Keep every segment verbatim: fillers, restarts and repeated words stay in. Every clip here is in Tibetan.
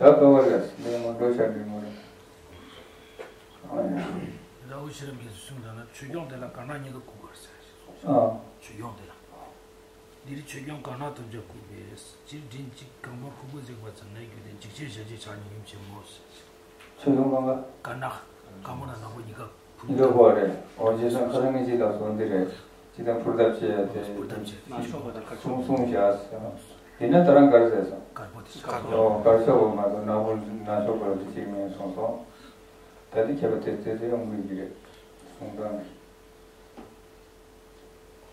ད་ག་བ་རེད། འདི་མ་འགྲོ་ཤར་འདི་མ་རེད། ཨ་ཡ། ར་བོ་ཤེས་རབ་རྒྱལ་པོས་གསུངས་པ་ན་ཆོས་སྐྱོང་དེ་ལ་དཀར་ནག་གཉིས་ཀ་དགོས་པ་རེད་ཟེར། ཨ། ཆོས་སྐྱོང་དེ་ལ། འདིར་ཆོས་སྐྱོང་དཀར་ནག་ཐམས་ཅད་བཀོད་པས། སྤྱིར་མགྲིན་གཅིག་རྐང་པ་ཕུར་བུ་གཟེགས་པ་ཙམ་ནས་བརྒྱུད་དེ་འཇིགས་བྱེད་ཞལ་གཅིག་ཕྱག་གཉིས་ཡུམ་ཆེན་མོ་ཟེར། ཆོས་སྐྱོང་གང་ག་དཀར་ནག་དཀར་མོ་དང་ནག་པོ་གཉིས་ཀ་ཕུར་བུ། འདི་གོ་རེད། འོ་རྗེ་བཙུན་ཁ་སང་ངེད་ཅིག་ལ་སོང་འདི་རེད། ཅི་དང་ཕུར་ཐབས་ཆེ་ཡ་དེ། ཕུར་ཐབས་ཆེ། གསུང་གསུང་བཞག་ཟེར། དེ་ནས་ད་རང་གར་ཟེར་སོང་། དཀར་པོ་དེ་དཀར་པོ། འོ་དཀར་ཕྱོགས་པ་མ་གཏོགས་ནག་པོ་ནག་ཕྱོགས་པ་ལ་དེ་གཅིག་མིན་གསུངས་སོང་། ད་དེ་ཁྱད་པར་དེ་ཚོ་ཡོང་གི་ཡོད་ཀྱི་རེད། གསུང་སྟངས་ནི།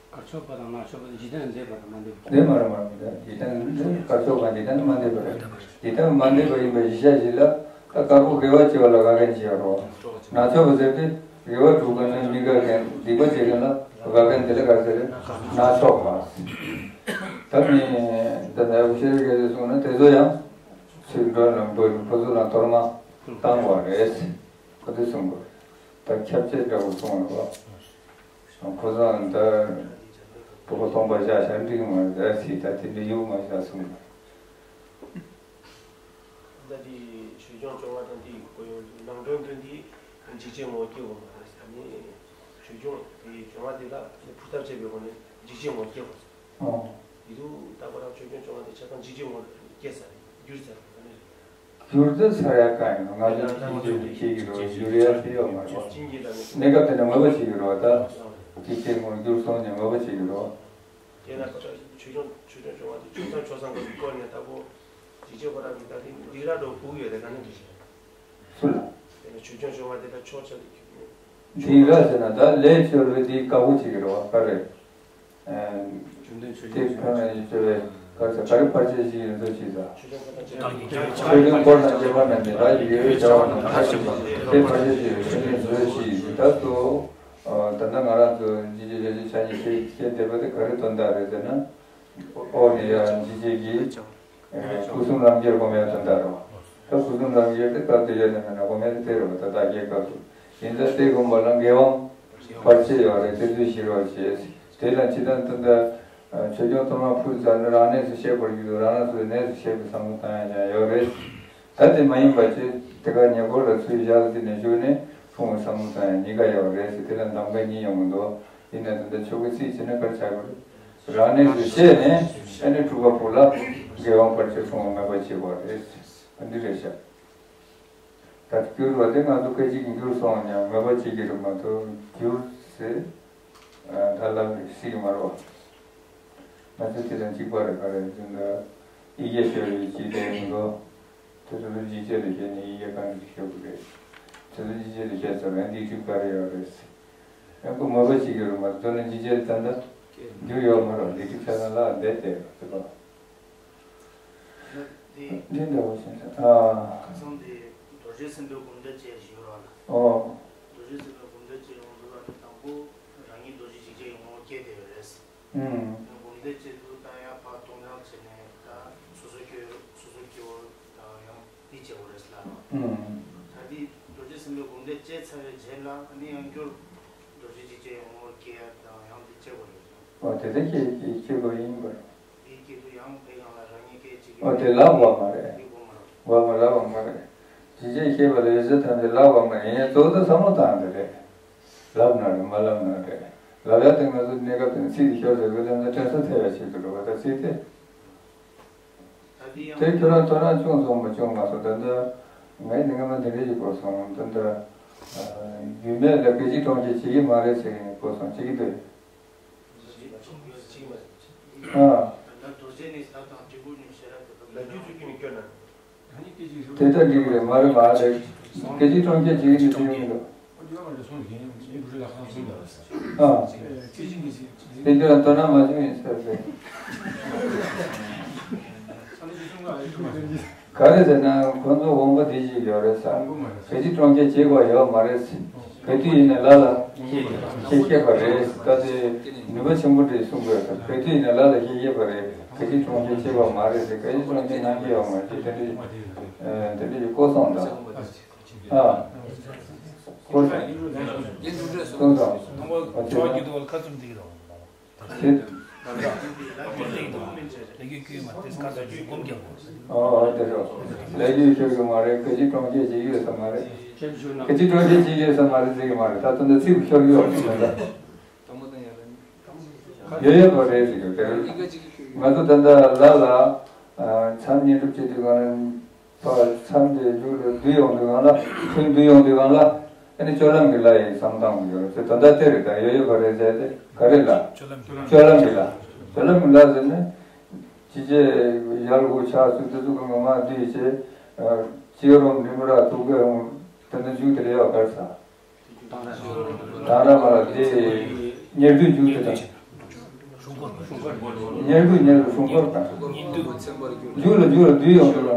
དཀར་ཕྱོགས་པ་དང་ནག་ཕྱོགས་པ་འཇིག་རྟེན་འདས་པ་དང་མ་འདས་པ། འདས་མ་རེད་མ་རེད། འཇིག་རྟེན་འདི་དཀར་ཕྱོགས་པ་འཇིག་རྟེན་མ་འདས་པ་རེད། འཇིག་རྟེན་མ་འདས་པ་ཡིན་པའི་གཞི་བཞག་གཞི་ལ་ད་དཀར་པོ་དགེ་བ་བྱེད་པ་ལ་དགའ་མཁན་ཅིག་ཡོད་རེད། ནག་ཕྱོགས་པ་ཟེར་དུས་དགེ་བ་སྒྲུབ་མཁན་ནི་མི་དགའ་མཁན་སྡིག་པ་བྱེད་མཁན་ལ་དགའ་མཁན་དེ་ལ་ག་རེ་ཟེར་རེད། ནག་ཕྱོགས་པ། ད་ནི་ད་ལྟ་འུ་ཤེར་གྱིས་གསུངས་ན་དེ་ཚོ་ཡང་ཚིག་འགྲོ་ལ་འགྲོ་ཁོ་ཚོ་ལ་གཏོར་མ་བཏང་བ་རེད། ཁོ་ཚོས་གསུངས་པ་རེད། ད་ཁྱབ་བྱེད་འདྲ་བོ་གསུངས་ཡོད་པ། ཁོ་ཚོ་འདི་སྤུ་གུ་སྟོང་པ་བཞག་བཞག་འགྲིག་མ་རེད་ཟེར། ད་དེ་འདྲ་ཡོད་མ་རེད་གསུངས། ད་དེ་ཆོས་སྐྱོང་སྐྱོང་བ་དང་དེའི་གོ་ཡོང་ནང་དོན་དོན་དེ་འཇིགས་བྱེད་ངོ་སྐྱེ་བོ་མ་རེད་ཟེར་ནས། ཆོས་སྐྱོང་དེ་སྐྱོང་བ་དེ་ལ་ཕུར་ཐབས་བྱེད་པའི་སྒོ་ནས་འཇིགས་བྱེད་ངོ་སྐྱེ་བོ་ཟེར། ཨོ། ཡིན་དུས་ད་ཁོ་རང་ཆོས་སྐྱོང་སྐྱོང་བ་དེ་ཆ་ཚང་འཇིགས་བྱེད་ངོ་སྐྱེ་ས་རེད། འགྱུར་ས་རེད། ཨ་ནི་རེད། འགྱུར་ཚེ་ས་ཡ་གང་ཡིན་ནོ། ང་ཚོ་ཅི་ཅི་ཅི་ཅི་ཡི་རོ། འགྱུར་ཡ་དེ་ཡོད་མ་རེད། གནས་སྐབས་དེ་ནས་མོས་པ་བྱེད་ཀྱི་རོ། ད་ཅི་ཅི་མོ་འགྱུར་སོང་ནས་མོས་པ་བྱེད་ཀྱི་རོ། དེ་ན་ཁོ་ད་ཆོས་སྐྱོང་ཆོས་སྐྱོང་སྐྱོང་བ་དེ་ཆོས་སྐྱོང་ཆོས་སྐྱོང་གི་སྐོར་ནས་ད་ཁོ་ཅི་ཅི་ཁོ་ད་མི་ད་དེ་འདི་ར་འགྲོ་ཕུག་ཡོད་དེ་ག་ནས་འདི་ཞིག་སུ་ལ། དེ་ནས་ཆོས་སྐྱོང་སྐྱོང་བ་དེ་ད་ཆོག་ཆ་དེ་འདི་ར་ཟེར་ན་ད་ལས་བཅོལ་བའི་འདི་དཀའ་བོ་བྱེད་ཀྱི་རོ། ག་རེད། ཨ། རྒྱུ་མཚན་ཆོས་དེ་ཀྱི་ཁོ་ན་ཡིན་ཟེར་བས་ག་ཚ་ག་རེ་ཕར་ཆེར་ཞིག་ཡིན་ཚོད་ཅིག་ད། ཆོས་སྐྱོང་འཁོར་དང་བཅས་པ་རྣམས་ནི་ར་ཡི་གེ་བའི་བྱ་བ་རྣམས་མཐར་ཕྱིན་པ་དེ་ཕར་ཆེར་ཞིག་ཡོད་ཆོས་ནི་བཟོས་ཞིག་ད་གཙོ། ད་ལྟ་ང་རང་ཚོ་འཇིགས་བྱེད་ཞལ་གཅིག་ཕྱག་གཉིས་བཤད་བཤད་བསྡད་པ་དེ་ག་རེ་དོན་དག་རེད་ཟེར་ན། འོག་ནས་ཡར་འཇིགས་བྱེད་ཀྱི། སྐུ་གསུམ་རང་རྒྱལ་སྒོམ་ཡ་དོན་དག་རེད་བ། ད་སྐུ་གསུམ་རང་རྒྱལ་དེ་སྐབས་དེ་ཡོད་ནས་མེད་ན་སྒོམ་ཡ་དེ་དེ་རེད་བ། ད་ལྟ་རྒྱལ་སྐབས་སུ་ཡིན་ད་དེ་སྒོམ་པ་ལ་འགལ་བའང་བར་ཆད་ཡོད་རེད། དེ་ཚོ་ཞི་རོགས་བྱེད། དེ་ལ་ཅི་ལྟར་ད་ལྟ་ཆོས་སྐྱོང་གཏོར་མ་ཕུལ་ཚར་ན་རང་གནས་སུ་གཤེགས་པར་འགྱུར་དུ་རང་རང་སོའི་གནས་སུ་གཤེགས་པའི་བསམ་བློ་བཏང་ཡ་ཡང་ཡོད་རེད། ད་དེ་མ་ཡིན་པ་ཅིག་དེ་ག་ཉེ་འཁོར་ལ་ཚུར་བཞག་ཟིན་ནས་བཞུགས་ནས་ཕུང་བའི་བསམ་བློ་བཏང་ཡ་གཉིས་ཀ་ཡོད་རེད་ཟེར། དེ་ལ་གདམ་ག་གཉིས་ཡོང་གི་འདུག་ཡིན་ན་ད་ལྟ་ཆོ་གའི་ཚིག་བྱས་ན་ག་རེ་ཆགས་དགོས་རེད། རང་གནས་སུ་གཤེགས་ནས་ཨ་ནི་སྤྲུལ་པ་ཕུག་ལ་དགེ་བ་བར་ཆད་སྲུང་བ་མོས་པ་བྱེད་པ་རེད། འདི་རེད་ཤག་ད་འགྱུར་བ་དེ་ང་ཚོ་སྐད་ཅིག་འགྱུར་སོང་ཡང་མོས་པ་བྱེད་ཀྱི་རེད་མ་གཏོགས་འགྱུར་ཟེར་ད་ལབ་སྲིད་ཀྱི་མ་རེད་བ། ང་ཚོ་དེ་དང་གཅིག་པ་རེད། ག་རེ་ཟེར་ན་ཡི་གེ་ཤོད་རེད་ཅེས་དེ་མི་འདུག་དེ་ཚོ་ལ་འཇིགས་བྱེད་ལ་བཤད་ནས་ཡི་གེ་གང་ཞིག་ཤོད་དགོས་རེད། དེ་ཚོ་འཇིགས་བྱེད་ལ་བཤད་ཚར་ན་འདི་ཁྲིད་ག་རེ་ཡོད་རེད། ཡང་ཁོ་མོས་པ་བྱེད་ཀྱི་རེད་མ་གཏོགས་ནི་འཇིགས་བྱེད་ད་ལྟ་རྒྱུ་ཡོད་མ་རེད། འདི་ཁྲིད་ཚར་ན་ལ་བསྡད་དེ་རེད་པ། འདི་འདྲ་བོ་ཞིག་ཨ། ཁ་སང་དེ་རྡོ་རྗེ་སེམས་དཔའི་སྒོམ་བཟླས་བྱས་ཞུ་རོགས་ལ། ཨོ། རྡོ་རྗེ་སེམས་དཔའི་སྒོམ་བཟླས་བྱས་ཡོང་དུས་ལ་ནི་དང་པོ་རང་ཉིད་རྡོ་རྗེ་འཇིགས་བྱེད་ཀྱི་ངོ་བོ་སྐྱེས་བསྡད་ཡོད་རེད། ཨུམ། སྒོམ་བཟླས་བྱེད་དུས་ད་ཡར་ཕར་སྟོང་སྦྱང་བྱས་ནས་ད་སོ་སོ་སྐྱེ་སོ་སོ་སྐྱེ་བོ་དང་ཡང་འདི་བྱེད་དགོས་རེད་ལ། ཨུམ། ད་འདི་རྡོ་རྗེ་སེམས་དཔའི་སྒོམ་བཟླས་བྱས་ཚར་བའི་རྗེས་ལ་ཨ་ནི་ཡང་བསྐྱར་རྡོ་རྗེ་འཇིགས་བྱེད་ངོ་བོ་སྐྱེ་ཡ་དང་ཡང་འདི་བྱེད་དགོས་རེད། ཨོ་དེ་ལྟར་སྐྱེ་སྐྱེ་སྐྱེ་དགོས་ཡིན་པར། འདི་སྐྱེ་དུས་ཡང་ཕའི་སྒང་ལ་རང་ཉིད་སྐད་ཅིག་གིས་ཨོ་དེ་ལབ་དགོས་མ་རེད། འདི་དགོས་མ་རེད། དགོས་མ་རེད། ལབ་དགོས་མ་རེད། ཇི་བྱེད་ཤེས་པ་ལ་འོད་གསལ་ཐམས་ཅད་ལབ་དགོས་མ་རེད། ཡིན་ཡང་གཙོ་བོ་དེ་བསམ་བློ་བཏང་དེ་རེད། ལབ་ན་རེད་མ་ལབ་ན་རེད། ལབ་ཡ་དེ་ང་ཚོ་གནས་སྐབས་དེ་ཚིག་དེ་ཤོར་ཟེར་བའི་ལམ་ན་དྲན་གསོ་ཐེབས་ཡ་ཞིག་ཏུ་འགྲོ་བ་ད་ཚིག་དེ། དེ་ཁྱོད་རང་དོ་སྣང་ཅུང་ཙམ་མ་བྱུང་མ་སོང་། ད་ལྟ་ངས་ནི་སྔ་མ་འདི་འདྲ་ཞིག་གོ་སོང་། ད་ལྟ་རྒྱུད་སྨད་ལ་སྐད་ཅིག་གྲོང་ཁྱེར་བྱེད་ཀྱི་མ་རེད་ཟེར་གྱི་གོ་སོང་། བྱེད་ཀྱི་འདུག་ཨ། དེ་ལྟར་འགྲིག་གི་རེད་མ་རེད་མ་རེད། སྐད་ཅིག་གྲོང་ཁྱེར་བྱེད་ཀྱི་འདུག་ཟེར་གྱི་མི་འདུག་ཨ། དེ་འདྲ་དོ་སྣང་མ་བྱུང་ཡིན་ཟེར་ཏེ། ག་རེ་ཟེར་ན་ཁོང་ཚོ་དབང་པོ་བདེ་ཞིག་ཡོད་རེད་ཟེར། ག་ཅི་གྲོང་ཁྱེར་བྱེད་དགོས་ཡོད་མ་རེད་ཟེར། ག་དུས་ཡིན་ན་ལ་ལ་ཁྱེད་ཤེས་པ་རེད་ཟེར། ད་དེ་ནུས་པ་ཆེན་པོ་འདྲ་གསུང་དགོས་ཟེར། ག་དུས་ཡིན་ན་ལ་ལ་ཁྱེད་ཤེས་པ་རེད། ག་ཅི་གྲོང་ཁྱེར་བྱེད་དགོས་མ་རེད་ཟེར། ག་ཅི་གྲོང་ཁྱེར་གནང་གི་ཡོད་མ་རེད་ཟེར། དེ་འདྲ་དེ་འདྲ་ཞིག་བཀོད་སོང་ད། ཨ། ཁོ་སྟོན་དང་། ཨ་ཅེ་ཨ་ཅེ། ཨ་ཨ་དེ་རོ། ལས་རྒྱུ་ཤོར་གི་མ་རེད། སྐད་ཅིག་གྲོང་ཁྱེར་ཅིག་ཡོད་ས་མ་རེད། སྐད་ཅིག་གྲོང་ཁྱེར་ཅིག་ཡོད་ས་མ་རེད་ཟེར་གི་མ་རེད། ད་ལྟ་འདི་ཚིག་ཤོར་གི་ཡོད་རེད། ད་ཡོད་ཡོད་པ་རེད་ཟེར་གི་དེ་རེད། ང་ཚོ་ད་ལྟ་ལ་ལ་མཚམས་བསྙེན་སྒྲུབ་བྱེད་དུས་གང་ལ་མཚམས་དེ་མཇུག་ལ་བསྡུ་ཡོང་དུས་གང་ལ་ཐུན་བསྡུ་ཡོང་དུས་གང་ལ་ཨ་ནི་སྤྱོད་ལམ་གྱི་ལ་ཡིན་བསམ་བཏང་གི་ཡོད་རེད། ད་ལྟ་དེ་རེད། ད་ཡོད་ཡོད་པ་རེད་ཟེར་ཏེ་ག་རེ་ལ་སྤྱོད་ལམ་གྱི་ལ། སྤྱོད་ལམ་གྱི་ལ་ཟེར་ནས། ཅི་བྱེད་ཡར་དགུ་ཕྱག་ཚོད་དེ་ཚོ་གང་གང་མ་བསྡུས་བྱས། ཅི་རོམ་རིམ་ར་ཐུག་གེ་འོང་། དེ་ནས་མཇུག་དེ་ལས་ཡག་གར་ས། དང་ར་མ་ལ་དེ་ཉེར་བསྡུས་མཇུག་དེ་དང་། ཉེར་བསྡུས་ཉེར་བསྡུས་སྲུང་འཁོར་དང་། མཇུག་ལ་མཇུག་ལ་བསྡུས་ཡོང་དུ་ལ།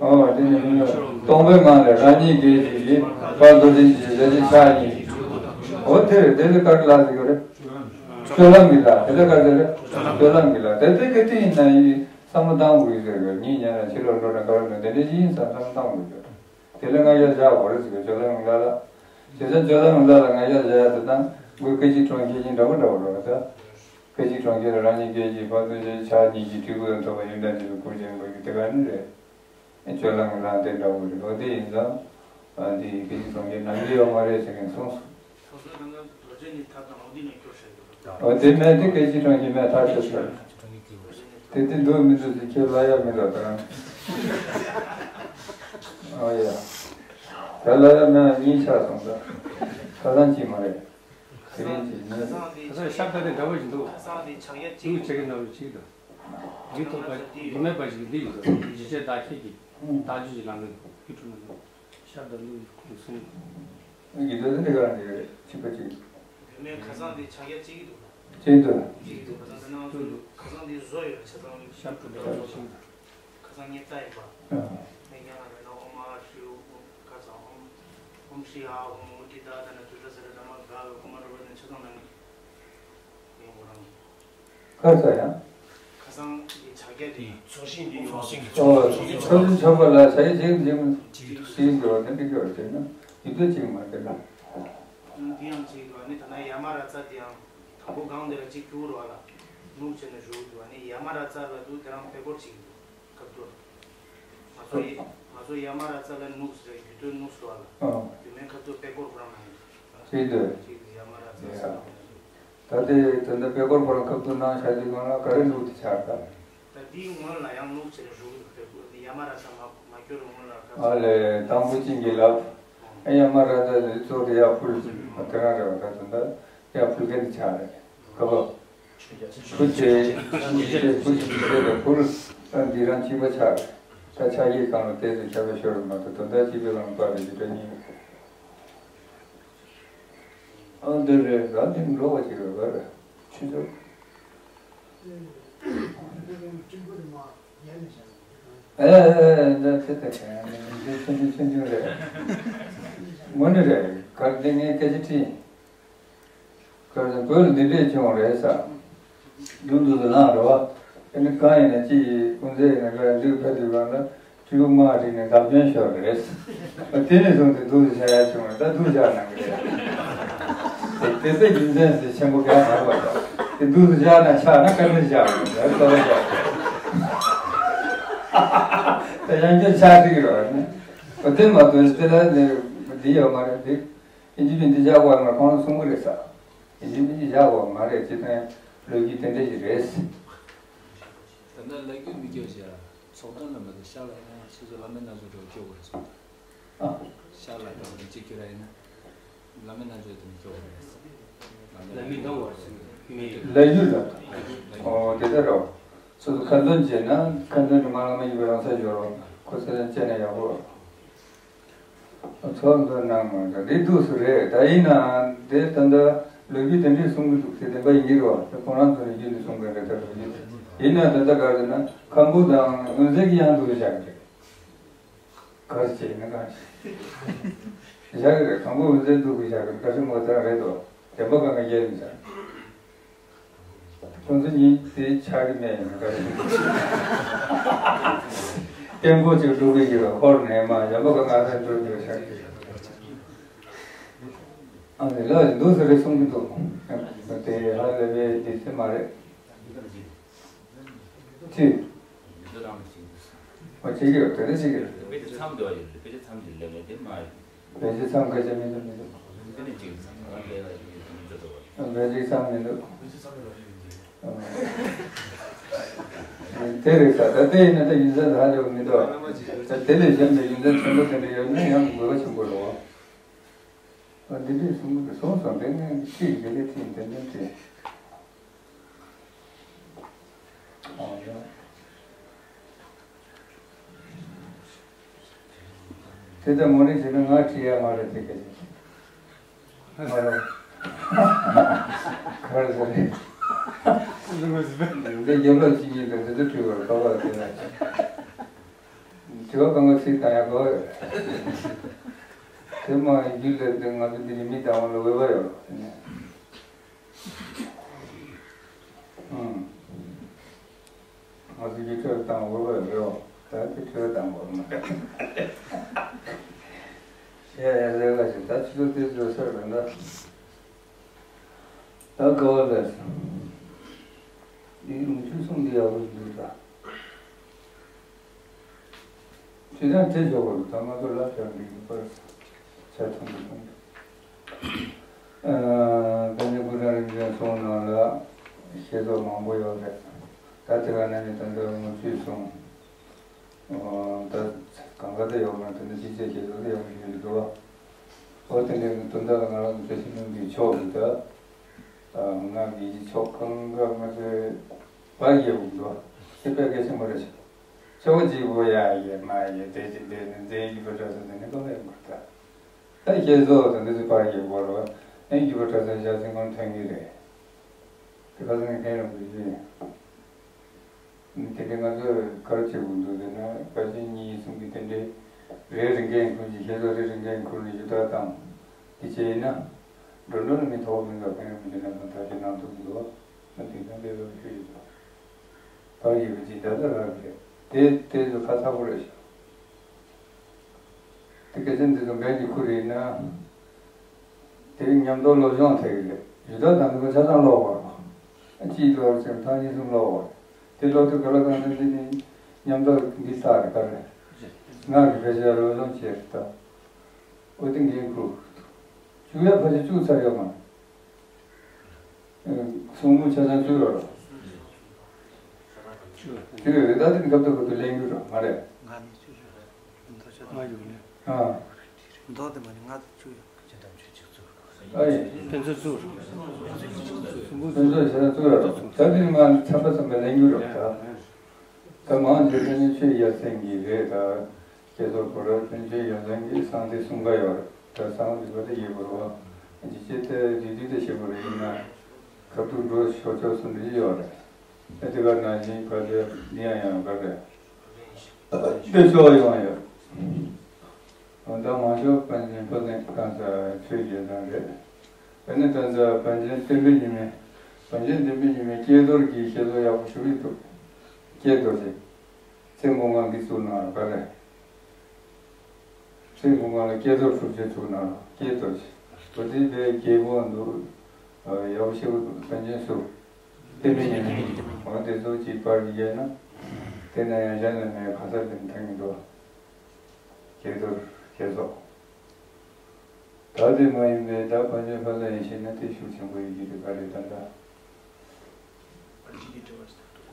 ཨོ་དེ་ནས་སྟོང་པའི་ངང་ལས་རང་ཉིད་དགེ་བྱེད་ཀྱི་དཔལ་རྡོ་རྗེ་འཇིགས་བྱེད་ཕྱག་གཉིས། ཨོ་དེ་རེད། དེ་ལས་གར་ལ་ཟེར་གྱི་རེད། སྤྱོད་ལམ་གྱི་ལ། དེ་ལ་ག་ཟེར་རེད། སྤྱོད་ལམ་གྱི་ལ། དེ་དེ་ག་དེ་ཡིན་ན་ཡིན་བསམ་བློ་བཏང་དགོས་ཡོད་ཟེར་གི། ངས་ཉན་ན་ཕྱི་ལོགས་འགྲོ་ན་ག་རེ་ན་དེ་འདྲ་ཞིག་ཡིན་བསམ་བསམ་བློ་བཏང་དགོས་ཡོད། དེ་ལ་ང་ཡར་བཞག་དགོས་རེད་ཟེར་གི། སྤྱོད་ལམ་གྱི་ལ་ལ། བྱས་ཙང་སྤྱོད་ལམ་གྱི་ལ་ལ་ང་ཡར་བཞག་ཡ་དེ་དང་དགོས། སྐད་ཅིག་གྲོང་ཁྱེར་གྱི་འདྲ་པོ་འདྲ་པོ་རེད་ད། སྐད་ཅིག་གྲོང་ཁྱེར་ལ་རང་ཉིད་སྐད་ཅིག་ཕར་ཚུར་བྱས་ཕྱག་གཉིས་ཀྱི་སྤྲུལ་སྐུ་དང་ཐོག་ཡོན་ཏན་དེ་ཚོ་སྐུར་བྱེད་དགོས་ཀྱི་དེ་ག་ནི་རེད། སྤྱོད་ལམ་གྱི་ལམ་དེ་འདྲ་བོ་རེད། འོ་དེ་ཡིན་ཙང་། ཨ་འདི་སྐད་ཅིག་གྲོང་ཁྱེར་ནང་གི་ཡོད་མ་རེད་ཟེར་མཁན་གསུངས་སོང་། སོ་སོའི་རང་རང་གི་རྡོ་རྗེ་ནི་ཐབས་དང་འོ་འདི་ནས་སྐྱོར་བྱ་རྒྱུ་རེད། འོ་དེ་མེད་དེ་སྐད་ཅིག་གྲོང་ཁྱེར་མེད་ཐག་ཆོད་ཤོད། དེ་དེ་འདུག་མི་འདུག་ཟེར་ཁྱེད་ལབ་ཡ་མི་འདུག་ད་རང་། ཨོ་ཡ། ད་ལབ་ཡ་མེད་ན་གཉིས་ཆགས་སོང་ད། ཁ་སང་གཅིག་མ་རེད། དེ་རིང་གཅིག་ཡིན། ཁ་སང་ཤར་ད་དེ་འདྲ་བོ་ཞིག་འདུག་ཁ་སང་དེ་ཕྱག་རྒྱ་གཅིག་འདུག་བྱེད་ཀྱི་ན་བོ་གཅིག་འདུག་འདི་ཐོག་པ་འདི་མེད་པ་ཞིག་འདི་ཡོད། འཇིགས་བྱེད་བདག་བསྐྱེད་ཀྱི་བདག་རྒྱུད་ཀྱི་ལམ་ལུགས་ཀྱི་གྲུབ་ན་ཤར་དང་ལུགས་ཀྱི་ཁུངས་སུ། ཡིན་དུས་འདི་ག་རང་འདི་རེད། ཕྱི་པ་གཅིག་བུད་མེད་ཁ་སང་འདི་ཕྱག་རྒྱ་གཅིག་གི་འདུག་གཅིག་འདུག་གཅིག་གི་འདུག་ཁ་སང་འདི་ནང་ཚུད་འདུག་ཁ་སང་འདི་བཟོ་ཡོད། ཆ་ཚང་ཤར་དུ་འདྲ་བ་ཞིག་ཁ་སང་ངས་ལྟ་ཡིན་པ། ཨ། ངས་ཀྱང་ལ་མེད་ན་ཨོ་མ་ཧྲི་ཨོ་ཁ་སང་ཨོམ་ཨོམ་ཧྲི་ཧ་ཨོམ་ཨོ་ཏི་ད་ད་ན་དུ་ད་ཟེར་ད་མ་ག་ཨོ་མ་རོ་བ་ནི་ཆ་ཚང་ནང་ཡོང་ཁོ་རང་། གར་ས་ཡང་། ཁ་སང་གི་ཕྱག་རྒྱ་དེ་ཚོགས་ཞིང་དེ་ཡོད་པ་སོང་། ཨོ། ཚོགས་ཞིང་ཚོགས་པ་ལ་ཕྱག་རྒྱ་ཅིག་ཅིག་ཅིག་འགྲོ་བ་དེ་འགྲིག་གི་རེད་དེ་ན་ཡིད་དུ་ཅིག་མ་དེ་ན། འདི་ཡང་ཅིག་འགྲོ་ནི་ད་ན་ཡ་མ་ར་ཙ་དེ་ཡང་དང་པོ་གང་དེ་ལ་ཅིག་བསྐྱུར་བ་ལ་ནུབ་བྱས་ནས་བཞུགས་འགྲོ་ནི་ཡ་མ་ར་ཙ་ལ་འདུག་དེ་རང་དཔེ་སྐོར་ཅིག་འདུག་ཁ་ཐུར། ང་ཚོ་ཡི་ང་ཚོ་ཡ་མ་ར་ཙ་ལ་ནུབ་ཟེར་རྒྱུ་དོན་ནུབ་ཟེར་བ་ལ། ཨོ། རྒྱུ་མེད་ཁ་ཐུར་དཔེ་སྐོར་ཁོ་རང་མ་ཡིན། ཅིག་འདུག་ཅིག་ཡ་མ་ར་ཙ་ཟེར་བ་ལ། ད་དེ་དོན་དུ་དཔེ་སྐོར་པོ་རང་ཁབ་ཏུ་གནང་བྱ་རྒྱུ་གང་ལ་ག་རེ་འདུག་དེ་ཆགས་ད། ད་དེའི་སྔོན་ལ་ཡང་ལུགས་ཆེ་རུ་དཔེ་སྐོར་དེ་ཡ་མ་ར་ས་མ་མ་སྐྱོར་སྔོན་ལ་ཁ་ཨ་ལས་དང་པོ་ཅིང་གི་ལབ། ཨ་ཡ་མ་ར་ད་དེ་གཙོ་དེ་ཡ་ཕུལ་དེ་རང་རེ་བ་ད་དོན་དུ་ཡ་ཕུལ་མཁན་དེ་ཆགས་རེད། ཁ་བ་ཕུལ་ཆེ་ཕུལ་ཆེ་ཕུལ་ཆེ་ཕུལ་ཆེ་ལ་ཕུལ་ད་འདི་རང་གཅིག་པ་ཆགས་རེད། ད་ཕྱག་ཡིག་སྒང་ལ་བལྟས་ཚེ་ཁྱབ་པའི་ཤོར་མ་གཏོགས་དོན་དག་གཅིག་པའི་ལམ་པ་རེད་ཀྱི་དོན་ཉིད། ཨ་འདི་རེད། ད་འདི་འགྲོ་བ་ཞིག་རེད་པ་རེད། ཆུ་ཚོད། ཨེ་ཨེ་ཨེ་འདི་ཚེ་ད་ག་འདི་ཆུང་ཆུང་ཆུང་ཆུང་རེད། དངོས་གནས་རེད། གར་འདི་ངས་སྐད་ཆ་དྲིས། གར་འདི་བོད་ལ་འདི་འདྲས་བྱུང་རེད་ས། ཡུལ་འདུག་ཏུ་ལངས་རེད་བ། ཨ་ནི་གང་ཡིན་ན་ཅི་ཡིན་ཀུན་རྫས་ཡིན་ན་ག་འདུག་ཕ་དུས་གང་ལ། སྤྲེའུ་དམག་བསྒྲིགས་ནས་བརྡབ་སྐྱོན་ཤོར་བ་རེད། དེ་ནས་བཟུང་སྟེ་སྡུག་ཏུ་བྱ་ཡ་བྱུང་བ་ད་སྡུག་བྱ་གནང་གི་རེད། དེ་ཚེ་རྒྱུ་མཚན་ཟེར་ཆེན་པོ་ག་མ་རེད་པ། དེ་སྡུག་ཏུ་བྱ་ན་ཆགས་ན་དཀའ་ལས་བྱ་བ་རེད། ལྟ་བ་བྱ་བ་རེད། ད་ཡང་སྐྱོན་ཆགས་ཀྱི་རེད་ནི། དེ་མ་གཏོགས་དེ་ལ་འདི་ཡོད་མ་རེད། དེ་ཡིན་གཅིག་མིན་གཅིག་བཞག་དགོས་མ་རེད། ཁོང་རང་གསུང་གི་རེད་ས། ཡིན་གཅིག་མིན་གཅིག་བཞག་དགོས་མ་རེད། ཅི་ཐད་ལོ་རྒྱུས་དེ་འདྲ་ཞིག་རེད། ད་ལྟ་ལོ་རྒྱུས་མི་སྐྱོ་བྱ། ཚོགས་གཏམ་ལ་མ་གཏོགས་ཤར་ལ་ཡང་སོ་སོ་བླ་མའི་རྣལ་འབྱོར་འགྲོ་སྐྱོ་བར་སོང་། ཨ། ཤར་ལ་འགྲོ་མི་གཅིག་གྱུར་ཡིན་ན། བླ་མའི་རྣལ་འབྱོར་དེ་མི་སྐྱོ་བར་རེད། བླ་མའི་རྣལ་འབྱོར་མི། ལས་རྒྱུ་ལ། ཨོ་དེ་ལྟར་རོ། སོ་སོ་ཁ་འདོན་བྱས་ན་ཁ་འདོན་གྱི་མ་བླ་མ་ཡིན་པའི་རང་ས་སྦྱོར་རོ། ཁོ་ཚོ་ལ་བྱས་ན་ཡག་པོ། ཚོགས་འདུ་གནང་མ་འདྲ་འདི་འདུག་སུ་རེད། ད་ཡིན་ནའང་དེ་ད་ལྟ་ལོ་རྒྱུས་དེ་འདྲས་གསུང་གི་འདུག་དེ་བདེན་པ་ཡིན་གྱི་རེད་བ། དེ་ཁོང་རང་ཚོ་ནས་རྒྱུན་ནས་གསུང་གི་རེད། ད་ལོ་རྒྱུས་ཡིན་ན་ད་ལྟ་ག་རེ་ན་ཁམ་བུ་དང་འོད་ཟེར་གྱི་ཡང་འདུག་བཞག་གི་རེད། ག་རེ་བྱས་ན་གང་བྱས་བཞག་གི་རེད། ཁམ་བུ་འོད་ཟེར་འདུག་གི་བཞག་གི་རེད། ག་རེ་ངོ་ཚ་རེད་དོ། བདེན་པ་གང་ག་ཡལ་མི་ཚར། ཁོང་ཚོ་གཉིས་དེ་ཆགས་ཀྱི་མེད་ཡིན་ན་ག་རེ། སྟོན་གོ་ཅིག་བླུག་གི་ཡོད་ཧོར་ནས་མ་ཡོད་པ་ག་ང་ཚོ་འགྲོ་འགྲོ་ཆགས་ཀྱི་ཡོད། ཨ་ནི་ལ་འདུག་ཟེར་རེ་གསུང་གི་འདུག་དེ་ཧ་ལས་པའི་དེ་ཚེ་མ་རེད། ཅི། ཡོད་དོ་རང་ཞིག་འོ་བྱེད་ཀྱི་ཡོད། དེ་འདྲ་བྱེད་ཀྱི་ཡོད། དཔེ་ཆ་མཚམས་འདྲ་བ་ཡོད་རེད། དཔེ་ཆ་མཚམས་ཀྱི་ལས་མེད་དེ་མ་རེད། དཔེ་ཆ་མཚམས་ཁ་ཆེ་མི་འདུག་མི་འདུག་དེ་ནས་ཅིག་ང་དཔེ་ལ་ཡོད་མི་འདུག་དཔེ་ཆ་མཚམས་མི་འདུག་དེ་རེད་ས། ད་དེ་ཡིན་ན་ད་ཡིན་ས་ད་ཧ་ལས་མི་འདུག་ད་དེ་ལས་གཞན་པའི་ཡིན་ས་ཆེན་པོ་དེ་འདྲ་ཡོད་ན་ཡང་དགོས་པ་ཆེན་པོ་རེད་བ། འདི་འདྲས་གསུང་གི་གསུངས་སོང་། དེ་ནས་ཅིག་དེ་ལས་ཐིག་དེ་འདྲ་དེ། དེ་ལྟར་མོ་རིག་བྱས་ན་ང་བྲིས་ཡ་མ་རེད་དེ་སྐད་ཆ། མ་རེད། ག་རེ་ཟེར་རེད། འདི་རྒྱབ་ལོག་གཅིག་གཉིས་དང་དེ་ཚོ་བྲིས་པར་ཁ་པར་དེ་ན། དྲི་བ་གང་ག་ཚིག་དང་ཡག་པོ་ཡོད། དེ་མ་རྒྱུད་ལས་དེ་ང་ཚོ་འདི་ནི་མི་དང་བ་ལ་འོས་པ་ཡོད་རོགས་དེ་ནས། ཨང་། ང་ཚོ་ཡིག་ཁྲོད་བཏང་དགོས་པ་རེད་བ། ད་དེ་ཁྲོད་བཏང་དགོས་མ་རེད། ཡ་ཡ་ཟེར་ག་ཞིག་ད་ཆུ་ཚོད་དེ་ཚོ་ཟེར་རེད་ད། ད་དགའ་བ་ལས་སོང་། འདི་ལུང་ཆུ་གསུང་འདི་ཡག་པོ་འདུག་ད། ཁྱེད་རང་དེ་ཆོག་གོ། ད་ང་ཚོ་ལབ་བྱ་འདི་ཡིན་པར་ཆ་ཚང་དུ་གསུངས་འདུག་དཔལ་ལྡན་ཀུན་བཟང་རིག་འཛིན་གསུང་ནང་ལ་བཤད་ཚོགས་མང་པོ་ཡོད་རེད། ད་དེ་ག་ནང་བཞིན་ད་ལྟ་ལུང་ཆུ་གསུང་། ད་གང་ག་དེ་ཡོད་མ་རེད། དེ་ནི་ཅི་བྱེད་ཞེས་ཚོགས་དེ་ཡག་པོ་ཞིག་འདུག་བ། འོ་དེ་འདྲའི་དོན་དག་ལ་ང་རང་ཚོ་བཀྲ་ཤིས་ལྷུན་པོའི་ཕྱོགས་ཀྱི་ད། ང་གི་ཕྱོགས་གང་ག་ང་ཚོའི་བར་ཡོད་འདུག་དེ་དཔེ་གལ་ཆེན་པོ་རེད་ཤག་ཆོས་གཅིག་པུ་ཡ་ཡེ་མ་ཡེ་དེ་ཅི་དེ་ནི་རྫས་ཀྱི་བུ་གྲྭ་ཚོ་དེ་ནི་ཀློག་ཡོད་མ་རེད། ད་ཤེས་སོ་དང་འདི་ཚོ་བར་གྱི་བོར་བ་ཨེན་གྱི་བུ་གྲྭ་ཚོ་ཞག་ཚིང་ཁོང་ཐོན་གྱི་རེད། དེ་ཁ་སང་མཁན་རིན་པོ་ཆེ་ཡིན། དེ་འདྲའི་ང་ཚོས་ག་རེ་བྱེད་དགོས་འདུག་ཟེར་ན་བཀའ་བཞིན་གཉིས་གསུམ་གྱི་དེ་འདྲའི་རེ་རེ་འགན་འཁུར་གྱི་ཤེས་སོ་རེ་རེ་འགན་འཁུར་ནས་ཞུ་དག་བཏང་། དེ་བྱས་ཡིན་ན་འགྲོ་འགྲོ་ལ་མི་ཐོག་མི་འདུག་མཁན་རིན་པོ་ཆེ་རྣམ་པ་ཐག་གཅོད་གནང་ཐུབ་འདུག་ང་དེང་སང་དཔེ་བབ་ཞུ་ཡི་འདུག་བར་གྱི་བུ་ཅིག་ད་ལྟ་རག་གི་རེད། དེ་དེ་ཚོ་ཁ་ཚ་པོ་རེད་ཤག་དེ་སྐད་ཆ་འདི་ཚོ་འགན་གྱི་ཁུར་ཡིན་ན། དེ་མཉམ་དུ་སློབ་སྦྱོང་ཐེག་གི་རེད། ཡུལ་དག་དང་འདི་ཚོ་ཆ་ཚང་ཀློག་དགོས་རེད། གཅིག་ཀློག་ཙམ་ཐང་གཉིས་གསུམ་ཀློག་དགོས་རེད། དེ་ཀློག་དུས་ག་ལ་གང་འདྲ་འདི་ནི་མཉམ་དུ་འདི་ལྟ་རེད་ག་རེད། ང་གི་བེད་སྤྱོད་སློབ་སྦྱོང་བྱས་རེད་ད། འོ་དེ་འགན་ཁུར། བཅུག་ཡ་ཕལ་ཆེར་བཅུག་ཚར་ཡོད་མ་རེད། གསུང་མུ་ཆ་ཚང་བཅུག་ཡོད་རེད། བཅུག་ཡོད་རེད། ད་དེ་ནི་སྐབས་ཐོག་ཁོ་ཚོ་ལེན་རྒྱུ་རེད་མ་རེད། ང་ནི་བཅུག་ཡོད་རེད། མདོ་ཆ་ང་ཡོད་ནི། ཨ། མདོ་དེ་མ་ནི་ང་དང་བཅུག་ཡོད། ཨ་ཡེ། དཔེ་མཛོད་བཅུག་རེད། དཔེ་མཛོད་ཆ་ཚང་བཅུག་ཡོད་རེད། ད་དེ་ནི་ང་ཚང་མ་ཚང་མ་ལེན་རྒྱུ་རེད་ད། ད་མང་ཆེ་ཤོས་ནི་ཆོས་ཡ་མཚན་གྱི་རེད་ད། བསྐྱེད་རྫོགས་བོར་བ་ཀུན་སྤྱོད་ཡོན་ཚང་གི་གསང་སྟེ་གསུམ་ཀ་ཡོད་རེད། ད་གསང་སྟེ་བོར་བ་དེ་ཡོད་དགོས་རེད་བ། ཇི་སྐད་དེ་རེ་དུས་དེ་བྱེད་དགོས་རེད། ཡིན་ན་ཁ་ཐུག་འགྲོ་ཆོག་ཆོག་གསུམ་རེ་ཡོད་རེད། ཨེ་དེ་ག་ནང་བཞིན་ག་ཚོད་འདི་ཡང་ཡང་ག་རེད། དེ་ཆོག་ཡོང་ཡོད། ད་མང་ཤོས་པཎ་ཆེན་ཕོ་ལྷན་གང་ས་ཆོས་རྒྱལ་ཚང་རེད། དེ་ནས་ད་ལྟ་པཎ་ཆེན་བསྟན་པའི་ཉི་མས། པཎ་ཆེན་བསྟན་པའི་ཉི་མས་བསྐྱེད་རྫོགས་ཀྱི་བཤད་སྲོལ་ཡག་པོ་ཞུ་གི་འདུག་བསྐྱེད་རྫོགས་ཀྱི། ཚེ་འགོ་ང་གི་གཙུག་ན་ར་ག་རེ། ཚེ་འགོ་ང་ལ་བསྐྱེད་རྫོགས་གྲུབ་ཆེན་གཙུག་ན་ར་བསྐྱེད་རྫོགས་ཀྱི། འོ་དེ་བས་རྒྱལ་པོ་འདུག་ཡག་པོ་ཞེ་པོ་འདུག་པཎ་ཆེན་སུ། བསྟན་པའི་ཉི་མ། འོ་དེ་ཚོ་གཅིག་པར་བརྒྱབ་ན། དེ་ན་ཡང་གཞན་ལ་མེད་ཁ་ཚ་དེ་འཐེན་གྱི་འདུག་བསྐྱེད་རྫོགས་བསྐྱེད་རྫོགས། ད་དེ་མ་ཡིན་པའི་ད་དཔལ་འབྱོར་ཕ་ལ་ཡིན་ཞེ་ན་དེ་ཤུགས་ཆེན་པོ་ཡོད་ཀྱི་རེད་ག་རེ་ད་ལྟ།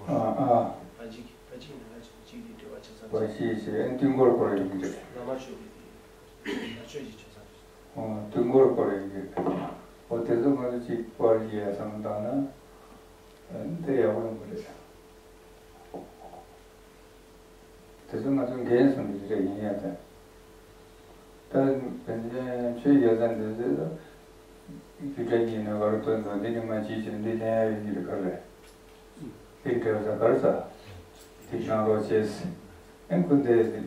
ཨ་ཨ། བ་ཤི་ཞེས་དུས་འཁོར་སྐོར་ཡོད་ཀྱི་རེད། ཨོ་དུས་འཁོར་སྐོར་ཡོད་ཀྱི་རེད། ཨོ་དེ་ཚོ་ང་ཚོ་གཅིག་པར་ཡས་བསམ་བཏང་ན་དེ་ཡག་པོ་ཡོང་གི་རེད། དེ་ཚོ་ང་ཚོ་འགན་སོང་གི་རེད་ཡིན་ཡ་དེ། ད་བན་ཆེན་ཆོས་རྒྱལ་ས་འདི་ཚོ་རྒྱུ་འབྲས་ཀྱི་ནས་ག་རེ་སྟོན་དང་འདི་ནི་མ་བྱེད་ཅེས་འདི་ལེན་ཡ་ཡོད་ཀྱི་རེད་ག་རེ། འདི་འབྲེལ་ས་ག་རེ་ས། འདི་གནང་རོགས་བྱས། ཨེ་ཁུ་འདི་འདི་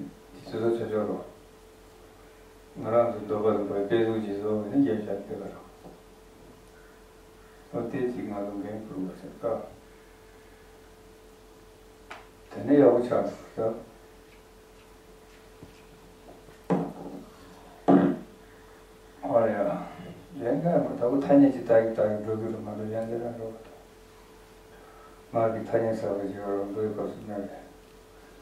ཚོ་ཚོ་ཆོ་ཆོ་རོགས། ང་རང་ཚོ་འདོད་པ་དང་འདོད་པའི་དཔེ་གཟུགས་ཀྱི་བཟོ་བ་ནི་རྒྱབ་ཤ་དེ་ག་རང་། ཨོ་དེ་ཅིག་ང་ཚོ་འགན་འཁུར་བ་ཞིག་ལྟ། དེ་ནས་ཡག་པོ་ཆགས་འདུག་ད། ཨོ་ཡ། ཡན་ག་མ་ད་བུ་ཐ་སྙད་ཅིག་ལྟ་གི་ལྟ་གི་འགྲོ་གི་རུ་མ་འགྲོ་ཡན་དེ་རང་འགྲོ་གི་འདུག་ང་གི་ཐ་སྙད་གསར་པ་ཞིག་རང་འདོད་སྐབས་སུ་སྨྲས་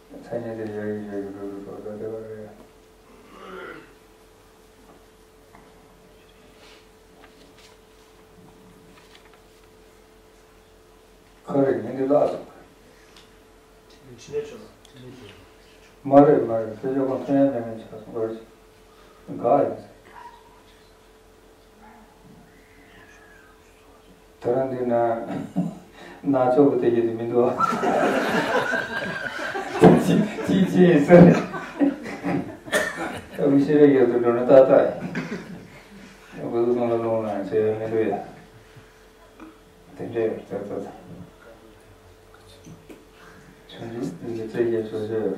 པས། ཐ་སྙད་དེ་ཡོད་ཡོད་ཡོད་འགྲོ་འགྲོ་སོགས་ད་དེ་བ་རེད། ཁ་རེ་ཉིན་འདི་ལགས་སོ། མ་རེད་མ་རེད། ཁྱོད་ཅག་གང་ཐོན་ཡ་མེད་མེད་ཆགས་སོང་བར་ག་ཡིན། ད་རང་འདི་ན་ན་ཆོག་གི་དེ་གི་དེ་མི་འདུག་ཨ། ཅི་ཅི་ཅི་ཟེར། ཨ་ཁུ་ཤེས་རེ་ཡོད་དུ་འགྲོ་ན་ཏག་ཏག་ཡིན། ཨ་ཁུ་ཚོ་ཚང་ལ་ལོང་ན་ཟེར་ཡ་མི་འདུག་ཡ། དེ་འདྲས་ཡོད་ཏག་ཏག་ཆུང་ཆུང་འདི་གི་རྩེད་རྒྱལ་ཆོག་ཆོག་ཡོད་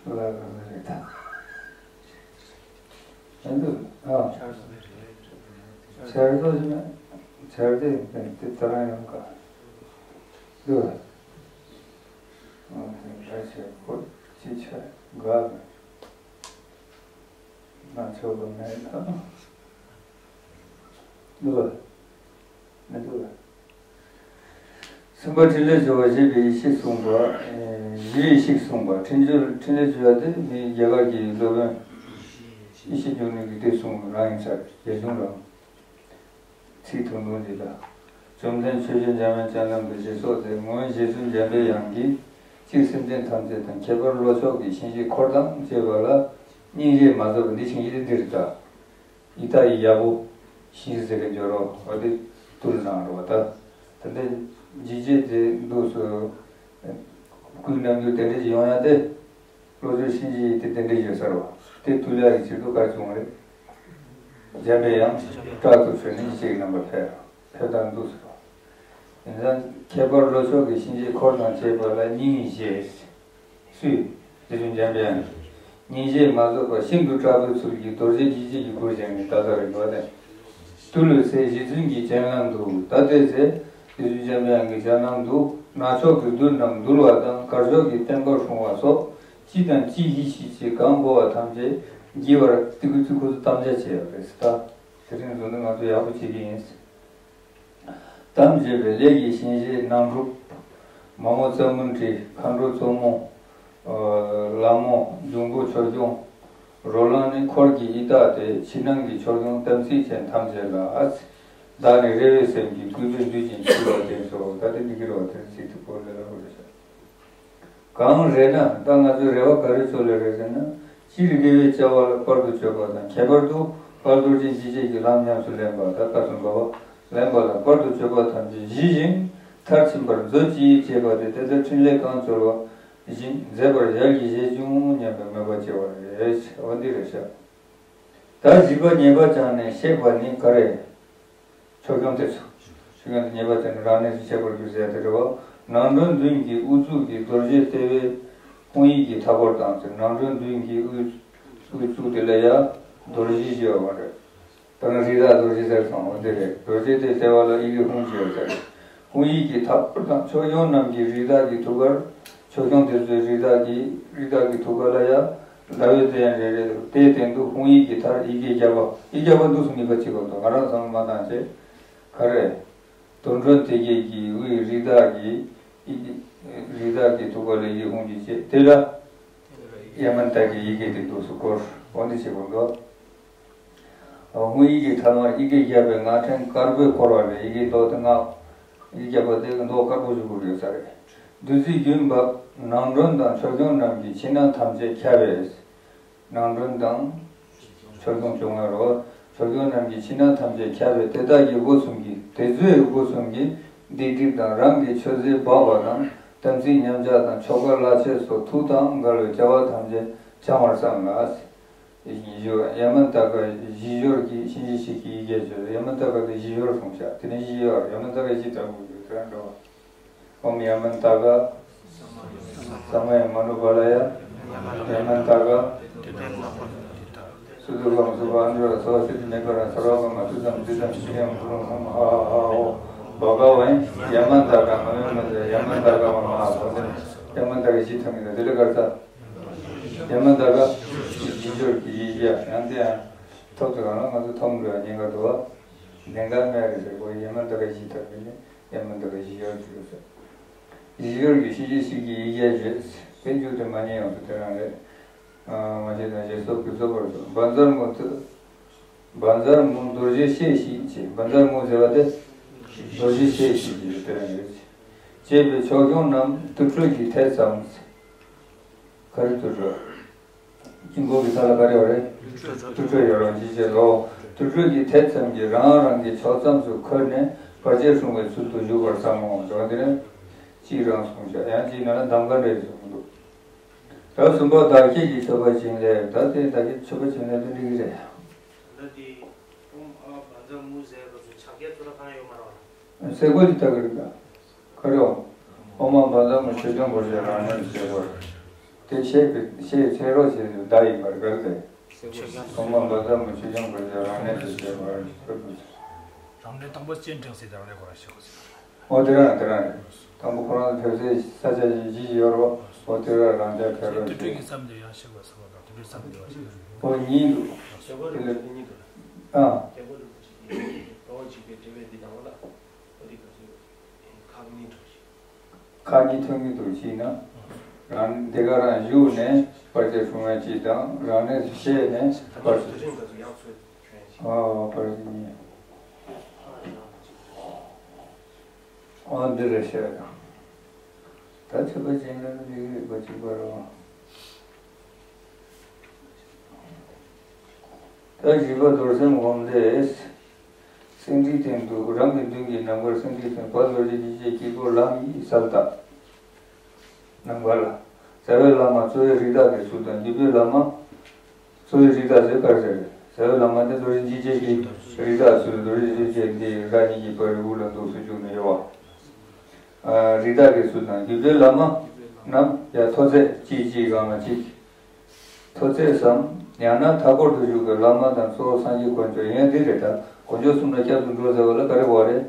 རེད། ལ་ལ་ལ་རེད་ད། ཨ་འདུག་ཨ། ཆར་ཚོ་ཞིག་ན་ཆར་དེ་དེ་ད་རང་ཡོང་ག་འདུག་ཨ་དེ་འདྲ་བྱས་ཁོ་ཅི་ཆ་དགའ་ན་ཆོག་གི་མེད་ན། འདུག་ག་མི་འདུག་ག་གསུམ་པ་ཕྲིན་ལས་བཅུ་པ་བཞི་པའི་ཡེ་ཤེས་གསུངས་པ། ཨེ། བཞི་ཡེ་ཤེས་གསུངས་པ། ཕྲིན་བཅུ་ཕྲིན་ལས་བཅུ་པ་དེ་མི་རྒྱ་གར་གྱི་སློབ་དཔོན་ཡེ་ཤེས་འབྱུང་གནས་ཀྱིས་དེ་གསུངས་རང་ཡིན་ས་རྒྱ་གཞུང་རང་། ཚིག་ཐུང་ཐུང་ཅིག་ལ། བཅོམ་ལྡན་ཆོས་རྗེ་འཇམ་དབྱངས་སྤྱན་ལམ་དུ་ཞེས་སོགས་ཏེ་སྔོན་རྗེ་བཙུན་འཇམ་པའི་དབྱངས་ཀྱིས་གཅིག་སེམས་ཅན་ཐམས་ཅད་དང་ཁྱད་པར་བློ་མཆོག་གི་གཤིན་རྗེའི་འཁོར་དང་བཅས་པ་ལ་སྙིང་རྗེས་མ་བཟོད་པ་འདི་གཤིན་རྗེ་འདི་འདིར་གདའ། ཡི་དྭགས་ཡི་ཡག་པོ་གཤིན་རྗེ་ཟེར་གི་འཇོག་རོགས་འོ་དེ་བཏུལ་གནང་རོགས་ད། ད་ལྟ་འཇིགས་བྱེད་དེ་འདུག་སུ། སྐུའི་རྣམ་འགྱུར་དེ་འདྲ་ཞིག་ཡོང་ཡ་དེ། བློ་བཟོད་གཤིན་རྗེ་ཡི་དེ་དེ་འདྲ་ཡོད་ས་རོ། དེ་བཏུལ་ཡ་གི་ཆེད་དུ་ག་རེ་བྱུང་རེད། འཇམ་པའི་དབྱངས་བཀྲག་ཏུ་བྱོན་ནས་ཡེ་ཤེས་ཀྱི་རྣམ་པར་ཕེབས་ཕེབས་དང་འདུག་སུ། ཡིན་ཙང་ཁྱད་པར་བློ་མཆོག་གི་གཤིན་རྗེའི་འཁོར་དང་བཅས་པ་ལ་སྙིང་རྗེ། སུས། དེ་བཞིན་འཇམ་པའི་དབྱངས། སྙིང་རྗེ་མ་བཟོད་པ་ཤིན་ཏུ་དྲག་པོའི་ཚུལ་གྱིས་རྡོ་རྗེ་འཇིགས་བྱེད་ཀྱི་སྐུར་བཞེངས་ནས་ད་ལྟ་རེ་འགྲོ་སྟེ། ཏུ་ལུ་ཚེ་རྗེ་བཙུན་གྱི་སྤྱན་ལམ་དུ་ད་ལྟའི་ཚེ། དེ་བཞིན་འཇམ་པའི་དབྱངས་ཀྱི་སྤྱན་ལམ་དུ་ནག་ཕྱོགས་ཀྱི་བདུད་རྣམས་འདུལ་བ་དང་དཀར་ཕྱོགས་ཀྱི་བསྟན་པ་སྲུང་བ་སོགས་ཅི་དང་ཅི་ཡིད་ཆེས་ཀྱིས་གང་དགོས་པ་ཐམས་ཅད་བགྱི་བར་ཏི་ཁུ་ཏི་ཁུ་ཚོ་དམ་བཅའ་བྱས་པ་རེད་ཟེར་ད། དེ་རིང་བཟོ་འདི་ང་ཚོ་ཡག་པོ་བྱེད་ཀྱི་ཡིན། དམ་བཅས་པའི་ལས་ཀྱི་གཤིན་རྗེ་ནང་ཁྲོལ། མ་མོ་ཙ་མུན་ཏྲི་མཁའ་འགྲོ་གཙོ་མོ། ལྷ་མོ་འབྱུང་པོ་ཆོས་སྐྱོང་། རོ་ལངས་ནི་འཁོར་གྱི་ཡི་དྭགས་ཏེ་ཕྱི་ནང་གི་ཕྱོགས་སྐྱོང་དམ་ཚིག་ཅན་ཐམས་ཅད་ལ། བདག་ནི་རེ་བའི་སེམས་ཀྱིས་གུས་པས་འདུད་ཅིང་མཆིས་པར་བསྟན་སོ། ད་དེ་འདི་གི་རོ་དེར་ཚིག་དེ་པོ་ལས་ལ་བོ་རེ་ཤ། གང་རེ་ན་ད་ང་ཚོའི་རེ་བ་ག་རེ་ཚོ་ལས་རེད་ཟེར་ན། སྤྱིར་དགེ་བའི་བྱ་བ་ལ་དཔལ་དུ་སྤྱོད་པ་དང་ཁྱད་པར་དུ་དཔལ་རྡོ་རྗེ་འཇིགས་བྱེད་ཀྱི་ལམ་ཉམས་སུ་ལེན་པ་དང་སྐབས་སུ་འགྲོ་བ་ལེན་པ་ལ་དཔལ་དུ་སྤྱོད་པ་ཐམས་ཅད་ཞི་ཞིང་མཐར་ཕྱིན་པར་མཛོད་ཅིག་ཅེས་པ་དེ་དེ་ལྟར་ཕྲིན་ལས་གང་འབྱོར་བ་བཞིན་མཛད་པར་ཞལ་གྱིས་བཞེས་བྱུང་སྙམ་པའི་མོས་པ་སྐྱེ་བ་རེད། འོ་འདི་རེད་ཤག་ད་བཞི་པ་ཉེས་པ་བྱང་ནས་གཤེགས་པ་ནི་ག་རེ། ཕྱོགས་སྐྱོང་དེ་ཚོ། ཕྱོགས་སྐྱོང་དེ་ཉེས་པ་དེ་ནི་རང་གནས་སུ་གཤེགས་པར་འགྱུར་ཟེར་ཡ་དེ་རེད་བ། ནང་མགྲོན་བདུན་གྱི་དབུ་གཙུག་གི་རྡོ་རྗེ་ལྟེ་བའི་དཔུང་ཡིག་གི་མཐའ་སྐོར་དང་ཚེ་ནང་མགྲོན་བདུན་གྱི་དབུ་དབུ་གཙུག་དེ་ལ་ཡ་རྡོ་རྗེ་ཞེས་པ་རེད། ད་ནི་རི་དྭགས་རྡོ་རྗེ་ཟེར་སོང་བ་འདི་རེད། རྡོ་རྗེ་དེ་ལྟེ་བ་ལ་ཡི་གེ་ཧཱུྃ་ཅེས་པ་ཟེར། དཔུང་ཡིག་གི་མཐའ་སྐོར་དང་ཕྱོགས་སྐྱོང་རྣམས་ཀྱི་རི་དྭགས་ཀྱི་ཐུགས་ཀར། ཕྱོགས་སྐྱོང་དེ་ཚོའི་རི་དྭགས་ཀྱི་རི་དྭགས་ཀྱི་ཐུགས་ཀ་ལ་ཡ། ཟླ་བའི་སྟེང་རེ་རེ་དེའི་སྟེང་དུ་ཧཱུྃ་ཡིག་གི་མཐར་ཡི་གེ་བརྒྱ་པ་ཡི་གེ་བརྒྱ་པ་འདུག་སུ་གཉིས་པ་གཅིག་པ་འདུག་ང་རང་ཚང་མ་དང་བཅས། ག་རེ། དུར་མགྲོན་དེ་གྱད་ཀྱི་དབུས་རི་དྭགས་ཀྱི་ཡི་གེ་རི་དྭགས་ཀྱི་ཐུགས་ཀ་ལ་ཡི་ཧཱུྃ་གྱིས་བཅད་དེ་ལ། ཡ་མ་ཏ་ཀའི་ཡི་གེ་དེ་འདུག་སུ་བསྐོར་འོ་འདི་བྱེད་པ་འདུག་ཧཱུྃ་ཡིག་གི་མཐའ་མར་ཡི་གེ་བརྒྱ་པའི་སྔགས་ཕྲེང་དཀར་པོས་བསྐོར་བ་ལས་ཡི་གེ་མདོ་དེ་སྔགས། ཡིག་བརྒྱ་པ་དེ་མདོ་དཀར་པོ་བཞུགས་པ་ཡོད་ས་རེད། བདུད་རྩི་རྒྱུན་འབབ་ནང་མགྲོན་དང་ཕྱོགས་སྐྱོང་རྣམས་ཀྱི་ཕྱི་ནང་ཐམས་ཅད་ཁྱབ་པས། ནང་མགྲོན་དང་། ཕྱོགས་སྐྱོང་བཅོ་ལྔ་རོ། ཕྱོགས་སྐྱོང་རྣམས་ཀྱི་ཕྱི་ནང་ཐམས་ཅད་ཁྱབ་པས་དེ་དག་གི་སྒོ་གསུམ་གྱི་དེ་ཚོའི་སྒོ་གསུམ་གྱི་སྡིག་སྒྲིབ་དང་རང་གི་ཆོས་ཚེ་སྦགས་པ་དང་དམ་ཚིག་ཉམས་ཆག་དང་ཆོ་ག་བརླག་ཆད་སོགས་ཐུགས་དང་འགལ་བའི་བྱ་བ་ཐམས་ཅད་བྱང་བར་བསམ་ལ། ཡ་མ་ཏ་ཀ་བཞི་སྦྱོར་གྱི་གཤིན་རྗེ་གཤེད་ཀྱི་ཡི་གེ་བརྗོད། ཡ་མ་ཏ་ཀ་དེ་བཞི་སྦྱོར་གསུངས་ཤག་དེ་ནས་བཞི་སྦྱོར་ཡ་མ་ཏ་ཀ་བཞི་ལྟ་བུ་ཡོད་དེ་འགྲོ། ཨོཾ་ཡ་མ་ཏ་ཀ་ས་མ་ཡ་མ་ནུ་པཱ་ལ་ཡ། ཡ་མ་ཏ་ཀ་སུ་དུ་ཀམ་སུ་པ་ཨ་ནུ་ར་སོ་སི་ཏི་མེ་ཀ་ར་སརྦ་ཀ་མ་ཏུ་ཙམ་ཏི་ཙམ་ཤི་ཡ་མ་ཀུ་རུ་མ་མ་ཧ་ཧ་ཧ་ཧོ། བ་ག་བ་ཡ་མ་ཏ་ཀ་མ་མེ་མ་ཏ་ཡ་མ་ཏ་ཀ་མ་མ་ཧ་སོ་སི། ཡ་མ་ཏ་ཀ་བཞི་ཐམ་ཡིན་ན་དེ་ལ་གར་ས། ཡ་མ་ཏ་ཀ་བཞི་སྦྱོར་གྱི་ཡི་གེ་ཡང་དེ་ཡང་ཐོབ་ཏུ་གང་ལ་ང་ཚོ་ཐོབ་འགྲོ་ཡ་ཉེན་ཁ་འདུག་བ། ལན་ཀ་མེ་རེ་ཟེར་གོ་ཡ་མ་ཏ་ཀ་བཞི་ཐམ་ཡིན་ནི། ཡང་མི་འདུག་གི་གཞི་ཡོད་ཅིག་ཡོད་ཟེར། གཞི་ཡོད་ཀྱི་ཤེས་བྱེད་ཞིག་གི་ཡིག་བརྒྱ་བརྗོད། དེ་མཇུག་དེ་མ་ཉན་ཡོང་དུ་དེ་རང་རེད། ཨ། མ་བྱས་ན་རྗེས་སོར་གྱི་རྩོད་པར་སོང་། བཛྲ་མུ་ཏུ། བཛྲ་མུ་རྡོ་རྗེ་ཤེས་ཞིག་ཅེས། བཛྲ་མུ་ཟེར་བ་དེ་རྡོ་རྗེ་ཤེས་ཞིག་ཅེས་དེ་རང་རེད། ཅེས་པའི་ཕྱོགས་སྐྱོང་རྣམས་དུར་ཁྲོད་ཀྱི་ཐད་ཙམ། ག་རེ་དུར་ཁྲོད། དཀྱིལ་འཁོར་གྱི་མཐའ་ལ་ག་རེ་ཡོད་རེད། དུར་ཁྲོད་ཡོད་རེད། ཅེས་བྱས་ལོ། དུར་ཁྲོད་ཀྱི་ཐད་ཙམ་གྱིས་རང་རང་གི་ཕྱོགས་མཚམས་སུ་འཁོད་ནས་བར་ཆད་སྲུང་བའི་ཚུལ་དུ་བཞུགས་པར་བསམ་མོ། འགྲོ་འདི་ནི་གཅིག་རང་གསུངས་བཞག། ཡང་གཅིག་ན་ལ་གདམས་ངག་འདྲ་ཞིག་གསུངས་འདུག། ད་གསུམ་པ་བདག་བསྐྱེད་ཀྱི་མཆོད་པ་བྱིན་ལས། ད་དེ་བདག་བསྐྱེད་མཆོད་པ་བྱིན་ལས་དེ་འགྲིག་གི་རེད། ད་དེ་ཨོཾ་ཨ་བཛྲ་མུ་ཟེར་བ་ཚོ་ཕྱག་རྒྱ་ཚོ་ལ་གང་ཡོད་མ་རེད་བ། གསལ་པོ་ཅིག་ལྟ་གི་རེད་ད། ག་རེ་འོ། ཨོཾ་ཨ་བཛྲ་མུ་ཆོས་སྐྱོང་འཁོར་བཅས་རང་གནས་སུ་བྱེད་པར། དེ་བཤད་པའི་བཤད་ཚེ་རོགས་བྱེད་དུ་བདག་ཡིན་པར་གལ་ཏེ། ཨོཾ་ཨ་བཛྲ་མུ་ཆོས་སྐྱོང་འཁོར་བཅས་རང་གནས་སུ་བྱེད་པར། རང་གནས་དང་པོ་སྤྱན་དྲངས་སྲིད་དང་རེ་ཁོ་ར་ཤོག་ཟེར། འོ་དེ་རང་དེ་རང་རེད། དང་པོ་ཁོ་རང་ལ་ཕེབས་སའི་ས་ཆ་ཡིན་གྱི་ཡོད་རོགས། འོ་དེ་རང་རང་ཅག་ཕེབས་རོགས་དུར་ཁྲོད་ཀྱི་མཚམས་དེ་ཡང་ཤེས་དགོས་ཟེར་བ་དང་དུར་ཁྲོད་མཚམས་དེ་ཡང་ཤེས་དགོས། འོ་གཉིས་འདུག། དེ་ལ་ཨ། ཁག་གཉིས་ཐོན་གྱི་འདུག། གཅིག་ན། རང་དེ་ག་རང་བཞུགས་ནས་བར་ཆད་སྲུང་བའི་གཅིག་དང་། རང་གནས་སུ་གཤེགས་ནས་བར་ཆད། ཨ། བར་ཆད་གཉིས། ཨ། འདི་རེད་ཤག། ད་མཆོད་པ་བྱིན་ལས་འདི་རིགས་པ་གཅིག་པ་རེད། ད་བཞི་པ་རྡོར་སེམས་སྒོམ་བཟླས། སེང་ཁྲིའི་སྟེང་དུ་རང་གི་མདུན་གྱི་ནམ་མཁར་སེང་ཁྲིའི་སྟེང་བ་རྡོ་རྗེ་འཇིགས་བྱེད་དཀྱིལ་འཁོར་ལམ་ཡིག་གསལ་བཏབ། ནམ་མཁའ་ལ། རྩ་བའི་བླ་མ་གཙོ་བོའི་རིགས་བདག་གི་ཚུལ་དང་བརྒྱུད་པའི་བླ་མ། གཙོ་བོའི་རིགས་བདག་ཟེར་ག་རེ་ཟེར། རྩ་བའི་བླ་མ་དེ་རྡོ་རྗེ་འཇིགས་བྱེད་ཀྱི་རིགས་བདག་ཚུལ། རྡོ་རྗེ་འཇིགས་བྱེད་འདི་ར་གཉིས་ཀྱི་བར་དབུ་ལ་འདུག་སེ་བཅུག་ནས་ཡོད་པ། ཨ། རིགས་བདག་གི་ཚུལ་དང་བརྒྱུད་པའི་བླ་མ་རྣམས་ཡང་མཐོ་ཚད་གཅིག་གཅིག་སྒང་ལ་གཅིག། མཐོ་ཚད་སམ། ཡང་ན་མཐའ་སྐོར་དུ་བཞུགས་པའི་བླ་མ་དང་གཙོ་བོ་སངས་རྒྱས་དཀོན་མཆོག་ཡིན་ཡང་འདི་རེད་ད། དཀོན་མཆོག་གསུམ་ལ་སྐྱབས་སུ་འགྲོ་ཟེར་བ་ལ་ག་རེ་གོ་བ་རེད།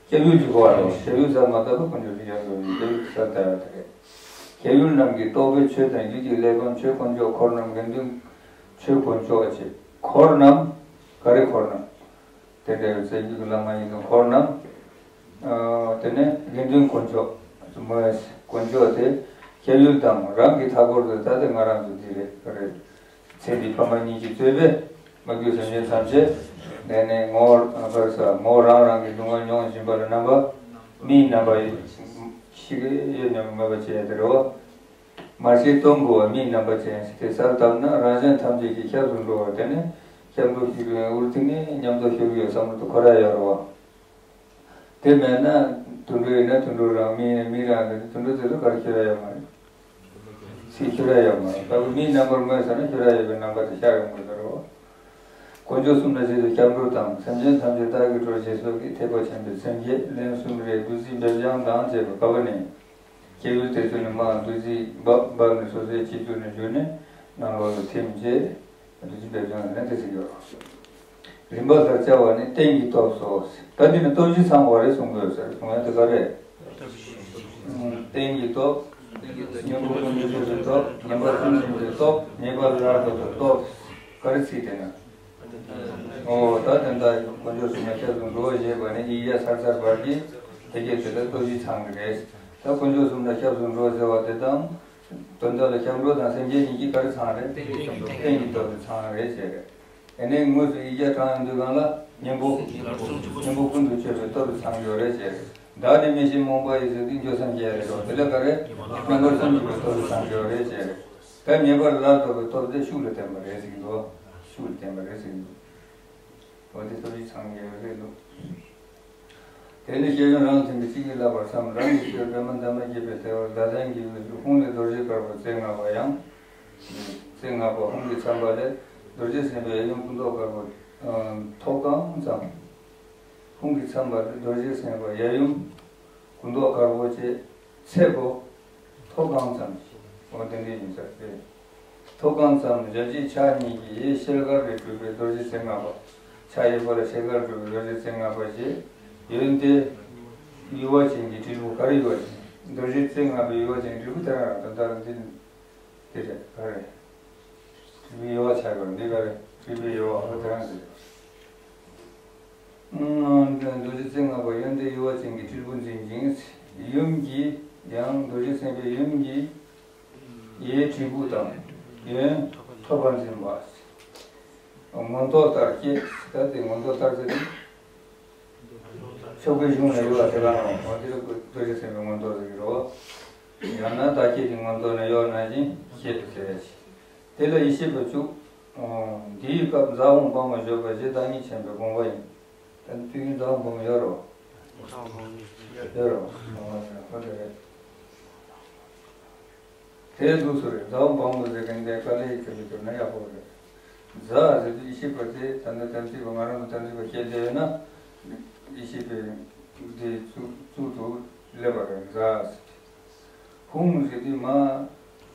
སྐྱབས་ཡུལ་གྱི་གོ་བ་རེད། སྐྱབས་ཡུལ་ཟེར་མ་ཐག་པ་དཀོན་མཆོག་གི་སྐྱབས་སུ་འགྲོ་བའི་སྐྱབས་ཡུལ་གསལ་བཏབ་ཡ་དེ་རེད། སྐྱབས་ཡུལ་རྣམས་ཀྱི་རྟོགས་པའི་ཆོས་དང་རྒྱུད་ཀྱི་གླེགས་བམ་ཆོས་དཀོན་མཆོག་འཁོར་རྣམས་དགེ་འདུན་ཆོས་དཀོན་མཆོག་ཅེས། འཁོར་རྣམས། ག་རེ་འཁོར་རྣམས། དེ་འདྲ་བའི་རྩ་རྒྱུད་ཀྱི་བླ་མ་ཡིན་ན་འཁོར་རྣམས། ཨ། དེ་ནས་དགེ་འདུན་དཀོན་མཆོག། མོའི་དཀོན་མཆོག་དེ་སྐྱབས་ཡུལ་དང་རང་གི་མཐའ་སྐོར་དུ་ད་དེ་ང་རང་ཚོ་འདི་རེད། ག་རེ། ཚེ་འདི་ཕ་མ་གཉིས་ཀྱིས་གཙོས་པའི་མ་གྱུར་སེམས་ཅན་ཐམས་ཅད། དེ་ནས་ངོ་བོ་ག་རེ་ཟ། ངོ་བོ་རང་རང་གི་སྡུག་བསྔལ་མྱོང་བཞིན་པ་ལ་རྣམ་པ། མིའི་རྣམ་པ་ཡིན། ཤི་གི་ཡོད་སྙམ་མོས་པ་བྱེད་ཡ་དེ་རེད་བ། མར་ཤེས་སྟོང་དགུ་བ་མིའི་རྣམ་པ་ཅན་ཞིག་དེ་གསལ་བཏབ་ན་རང་གཞན་ཐམས་ཅད་ཀྱི་སྐྱབས་སུ་འགྲོ་བ། དེ་ནི་སྐྱབས་འགྲོ་ཞིག་རེད། འུར་ཐིག་ནི་མཉམ་དུ་ཤོར་གྱི་ཡོད་བསམ་བློ་དུ་འཁོར་ཡ་ཡོད་རེད་བ། དེ་མེད་ན་དུད་འགྲོ་ཡིན་ན་དུད་འགྲོ་རང་། མི་ཡིན་ན་མི་རང་རེད། དུད་འགྲོ་དེ་ཚོ་ག་རེ་ཤོར་ཡ་ཡོད་མ་རེད། སྲིད་ཤོར་ཡ་ཡོད་མ་རེད། ད་གི་མིའི་རྣམ་པར་མངོན་ཟེར་ན་ཤོར་ཡ་ཡོད་པའི་རྣམ་པ་དེ་ཤར་ཡོང་གི་ཡོད་རེད་བ། དཀོན་མཆོག་གསུམ་ལ་རྗེས་སུ་སྐྱབས་འགྲོ་དང་། སེམས་ཅན་ཐམས་ཅད་བདག་གིས་སྒྲོལ་ཞེས་སོགས་ཀྱི་ཐེག་པ་ཆེན་པོའི་སེམས་བསྐྱེད་ལན་གསུམ་རེ་བདུད་རྩི་འབེབས་སྦྱང་དང་བཅས་པ་བབས་ནས། སྐྱེ་བོའི་དེ་ཚོ་ནི་མ་བདུད་རྩི་འབབ་འབབ་ནས་སོ་སོའི་སྤྱི་གཙུག་ནས་བཞུགས་ནས་ནང་ལོགས་ལ་ཐིམ་རྗེས་བདུད་རྩི་འབེབས་སྦྱང་ལན་དེ་ཟེར་གྱི་ཡོད། རིམ་པ་ལྟར་བྱ་བ་ནི་རྟེན་གྱི་སྟོབས་སོ། ད་འདི་ནི་སྟོབས་བཞི་ཚང་བ་རེད་གསུང་དགོས་ཟེར་གསུང་ཡ་དེ་ག་རེད། རྟེན་གྱི་སྟོབས། གཉེན་པོ་ཀུན་ཏུ་སྤྱོད་པའི་སྟོབས། ཉན་པ་ཀུན་ཏུ་སྤྱོད་པའི་སྟོབས། ཉེས་པ་ལས་ལྡོག་པའི་སྟོབས། ག་རེ་ཚིག་དེ་ན། ཨོ་ད་དེ་འདྲ་དཀོན་མཆོག་གསུམ་ལ་སྐྱབས་སུ་འགྲོ་ཞེས་པ་ནི་ཡིག་བརྒྱ་ཚར་ཚར་བར་གྱི་དེ་སྐད་དེ་ལ་སྟོབས་བཞི་ཚང་གི་རེད། ད་དཀོན་མཆོག་གསུམ་ལ་སྐྱབས་སུ་འགྲོ་ཟེར་བ་དེ་དང་། དོན་དག་ལ་སྐྱབས་འགྲོ་དང་སེམས་བསྐྱེད་གཉིས་ཀྱི་ག་རེ་ཚང་རེད། རྟེན་གྱི་སྟོབས་དེ་ཚང་རེད་ཅེས་རེད། དེ་ནས་དངོས་སུ་ཡིག་བརྒྱ་བགྲངས་ཡོང་དུས་སྒང་ལ་གཉེན་པོ། གཉེན་པོ་ཀུན་ཏུ་སྤྱོད་པའི་སྟོབས་དེ་ཚང་ཡོད་རེད་ཅེས་རེད། བདག་ནི་མི་ཤེས་རྨོངས་པ་ཡིས་ཟེར་དུས་འགྱོད་སེམས་སྐྱེ་ཡ་རེད་དོ། དེ་ལ་ག་རེ། རྣམ་པར་སེམས་འཇུག་པའི་སྟོབས་དེ་ཚང་ཡོད་རེད་ཅེས་རེད། ད་ཉེས་པ་ལས་ལྡོག་པའི་སྟོབས་དེ་ཤུགས་ལ་བརྟེན་པ་རེད་ཟེར་གྱི་འདུག། ཤུགས་ལ་བརྟེན་པ་རེད་ཟེར་གྱི་འདུག། འོ་དེ་སྟོབས་བཞི་ཚང་ཡོད་རེད་འདུག། དེ་ནས་ཤེས་ཡོན་རང་ཐིམ་པས་གཅིག་གིས་བརླབ་པར་བསམ། རང་གི་ཤེས་པདྨ་འདབ་མ་བརྒྱད་པའི་ལྟེ་བར་ཟླ་མཚན་གྱི་འོད་ཞུ་ཧཱུྃ་ལས་རྡོ་རྗེ་དཀར་པོ་རྩེ་ལྔ་པ་ཡང་། རྩེ་ལྔ་པ་ཧཱུྃ་གི་མཚམས་པ་ལས་རྡོ་རྗེ་སེམས་དཔའི་གཡས་གཡོན་སྐུ་མདོག་དཀར་པོ་མཐོ་གང་ཙམ། ཧཱུྃ་གི་མཚམས་པ་ལས་རྡོ་རྗེ་སེམས་དཔའི་གཡས་གཡོན་སྐུ་མདོག་དཀར་པོ་བཅས། ཚད་པོ། མཐོ་གང་ཙམ། འོ་དེ་འདྲ་ཡིན་ས་རེད། མཐོ་གང་ཙམ་ཞབས་ཀྱི་ཕྱག་གཉིས་ཀྱིས་ཤེལ་དཀར་རེ་སྤྲུལ་པའི་རྡོ་རྗེ་རྩེ་ལྔ་པ། ཕྱག་གཡས་པ་ལ་ཤེལ་དཀར་སྤྲུལ་པའི་རྡོ་རྗེ་རྩེ་ལྔ་པ་ཞེས། ཡོན་ཏན། ཡུ་བ་ཅན་གྱི་དྲིལ་བུ། ག་རེ་ཡུ་བ་ཅན། རྡོ་རྗེ་རྩེ་ལྔ་པའི་ཡུ་བ་ཅན་དྲིལ་བུ་དེ་རང་རང་དོན་དག་འདི། དེ་རེད་ག་རེ། དྲིལ་བུའི་ཡུ་བ་ཆགས་པར་འདི་ག་རེ། དྲིལ་བུའི་ཡུ་བ་ཧོ་དེ་རང་ཟེར། རྡོ་རྗེ་རྩེ་ལྔ་པ་ཡོན་ཏན་ཡུ་བ་ཅན་གྱི་སྤྲུལ་སྐུ་འཛིན་ཅིང་། ཡུམ་གྱིས་ཡང་རྡོ་རྗེ་སེམས་དཔའི་ཡུམ་གྱིས་ཡེ་སྤྲུལ་སྐུ་དང་ཡོན་ཐོབ་པར་འཛིན་པ། མངོན་རྟོགས་ལྟར་སྐྱེས། ད་དེ་མངོན་རྟོགས་ལྟར་ཟེར་ཏེ། ཆོ་གའི་གཞུང་ལ་ཡོད་པ་དེ་ག་རང་འོ་དེ་ལ་རྡོ་རྗེ་སེམས་དཔའི་མངོན་རྟོགས་ཟེར་གྱི་རེད། ཡང་ན་བདག་བསྐྱེད་ཀྱི་མངོན་རྟོགས་ནི་ཡོད་ན་ཅིང་ཞེས་པའི་ཟེར་ཡ་ཞིག་དེ་ལ་ཡེ་ཤེས་པ་བཅུ། འདིའི་སྐབས་ཛཿཧཱུྃ་དཔལ་མོ་བཞད་པ་རྗེ་བདག་ཉིད་ཆེན་པོའི་དགོངས་པ་ཡིན། ད་ནི་དུས་རྒྱུན་ཛཿཧཱུྃ་དཔལ་མོ་ཡོད་རོ། ཡོད་རོ། ཧོ་དེ་རེད། དེ་འདུག་སེ་རེད། ཛཿཧཱུྃ་དཔལ་མོ་ཟེར་མཁན་དེ་དཀའ་ལས་ཁྱོད་ཀྱིས་བསྒྱུར་ན་ཡག་པོ་རེད། ཛཿཟེར་དུས་ཡེ་ཤེས་པ་དེ་ད་ནི་དམ་ཚིག་པ་ང་རང་ཚོ་དམ་ཚིག་པ་སྐྱེས་བསྡད་ཡོད་ན། ཡེ་ཤེས་པའི་དེ་གཙུག་གཙུག་ཏུ་སླེབས་པ་རེད། ཛཿཟེར་དུས། ཧཱུྃ་ཟེར་དུས་མར་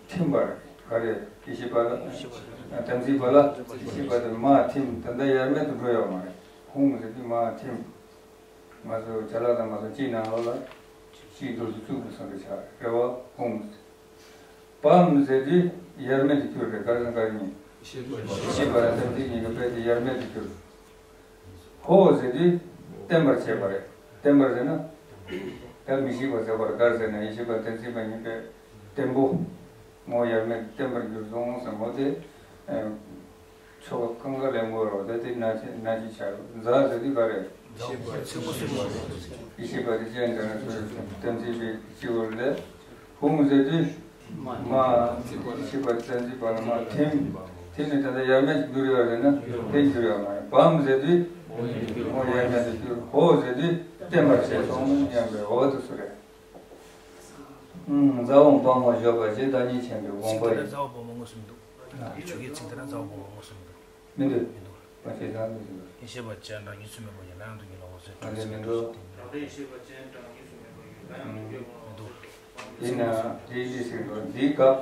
ཐིམ་པ་རེད། ག་རེ་ཡེ་ཤེས་པ་ལ། དམ་ཚིག་པ་ལ་ཡེ་ཤེས་པ་དེ་མར་ཐིམ། ད་ལྟ་ཡར་མར་དུ་འགྲོ་ཡོད་མ་རེད། ཧཱུྃ་ཟེར་དུས་མར་ཐིམ། ང་ཚོ་ཅ་ལག་དང་མ་སོང་གཅིག་ནང་ལོགས་ལ་གཅིག་ཏུ་བཅུག་པའི་བཟོ་འདྲ་ཆགས་རེད་བ། ཧཱུྃ། པཾ་ཟེར་དུས་ཡར་མར་དུ་འགྱུར་རེད། ག་རེ་དང་ག་རེ་གཉིས། ཤེས་པ་དང་དམ་ཚིག་གཉིས་ཀྱི་དཔེ་དེ་ཡར་མར་དུ་འགྱུར། ཧོ་ཟེར་དུས་བརྟན་པར་བྱེད་པ་རེད། བརྟན་པར་ཟེར་ན། ད་མི་ཤིགས་པ་ཟེར་བ་རེད། ག་རེ་ཟེར་ན་ཡེ་ཤེས་པ་དམ་ཚིག་པ་ཉིད་པས་བརྟན་པོ། ངོ་ཡར་མར་བརྟན་པར་གྱུར་སོང་ཟེར་མོ་དེ། ཆོ་ག་གང་ག་ལས་མགོ་རོ་དེ་དེ་ན་ཅི་ན་ཅི་ཆགས་རོ། ཛཿཟེར་དུས་ག་རེ། ཡེ་ཤེས་པ་དེ་ཅན་དང་ན་ཚོ་དམ་ཚིག་པའི་སྤྱི་བོ་ལས། ཧཱུྃ་ཟེར་དུས། མར་ཡེ་ཤེས་པ་དམ་ཚིག་པ་ལ་མར་ཐིམ། ཐིམ་ནས་ད་ལྟ་ཡར་མར་འགྱུར་ཡོད་རེད་ན་དེ་འགྱུར་ཡོད་མ་རེད། པཾ་ཟེར་དུས། ངོ་ཡར་མར་དུ་འགྱུར། ཧོ་ཟེར་དུས་བརྟན་པར་བྱས་སོང་སྙམ་པའི་འོ་དེ་ཚོ་རེད། ཛཿཧཱུྃ་དཔལ་མོ་བཞད་པ་རྗེ་བདག་ཉིད་ཆེན་པོའི་དགོངས་པ་ཡིན། ཛཿཧཱུྃ་དཔལ་མོ་མངོན་སུམ་འདུག་ཆོ་གའི་ཚིག་དེ་ན་ཛཿཧཱུྃ་དཔལ་མོ་མངོན་སུམ་འདུག་མི་འདུག་མི་འདུག་མ་བྱས་ཙང་མི་འདུག་ཡེ་ཤེས་པ་ཅན་དང་ཉིད་སུ་མེད་པ་ཡི་ལ་ཡང་དུ་ཉིད་ལ་འོད་ཟེར་སྤྲོས་ཟེར་མི་འདུག་ཡེ་ཤེས་པ་ཅན་དང་ཉིད་སུ་མེད་པ་ཡི་ལ་ཡང་དུ་སྐྱེ་བོ་མི་འདུག་ཡིན་ན་འདི་འདི་ཟེར་འགྲོ། འདིའི་སྐབས་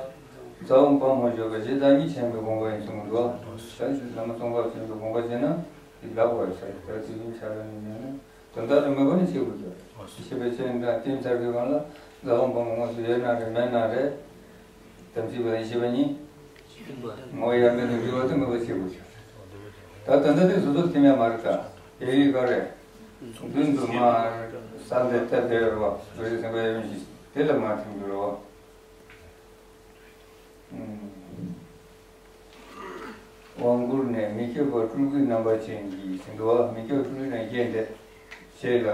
ཛཿཧཱུྃ་དཔལ་མོ་བཞད་པ་རྗེ་བདག་ཉིད་ཆེན་པོའི་དགོངས་པ་ཡིན་གསུངས་འདུག་ད་བླ་མ་ཙོང་ཁ་པ་ཆེན་པོའི་དགོངས་པ་བྱས་ན་འདི་ལབ་དགོས་ཡོད་ས་རེད། ད་དུས་རྒྱུན་ཆ་ལ་ནི་ཉན་ན། དོན་དག་དེ་མོས་པ་ནི་ཤེས་དགོས་ཀྱི། ཤེས་པའི་ཆོས་འདྲ་བསྟན་ཚར་དུས་གང་ལ་ཛཿཧཱུྃ་དཔལ་མོ་དངོས་སུ་ཡོད་ན་རེད་མེད་ན་རེད། དམ་ཚིག་པ་དང་ཤེས་པ་གཉིས། ངོ་ཡར་མར་དུ་འགྱུར་བ་དེ་མོས་པ་ཤེས་དགོས་ཀྱི། ད་དོན་དག་དེ་སོ་སོར་ཐིམ་ཡ་མ་རེད་ད། ཨེ་ཡི་ག་རེ། མདུན་དུ་མར་ས་འདི་ལྟར་བསྡད་ཡོད་རེད་བ། རྡོ་རྗེ་སེམས་དཔའ་ཡོད་མི་ཞིག་དེ་ལ་མར་ཐིམ་འགྱུར་རེད་བ། དབང་བསྐུར་ནས་མི་ཁྱབ་པ་སྤྲུལ་སྐུའི་རྣམ་པ་ཅན་གྱིས་ཟིན་ཏོ། མི་ཁྱབ་སྤྲུལ་སྐུའི་རྣམ་པ་ཅན་དེ་བྱས་ལ།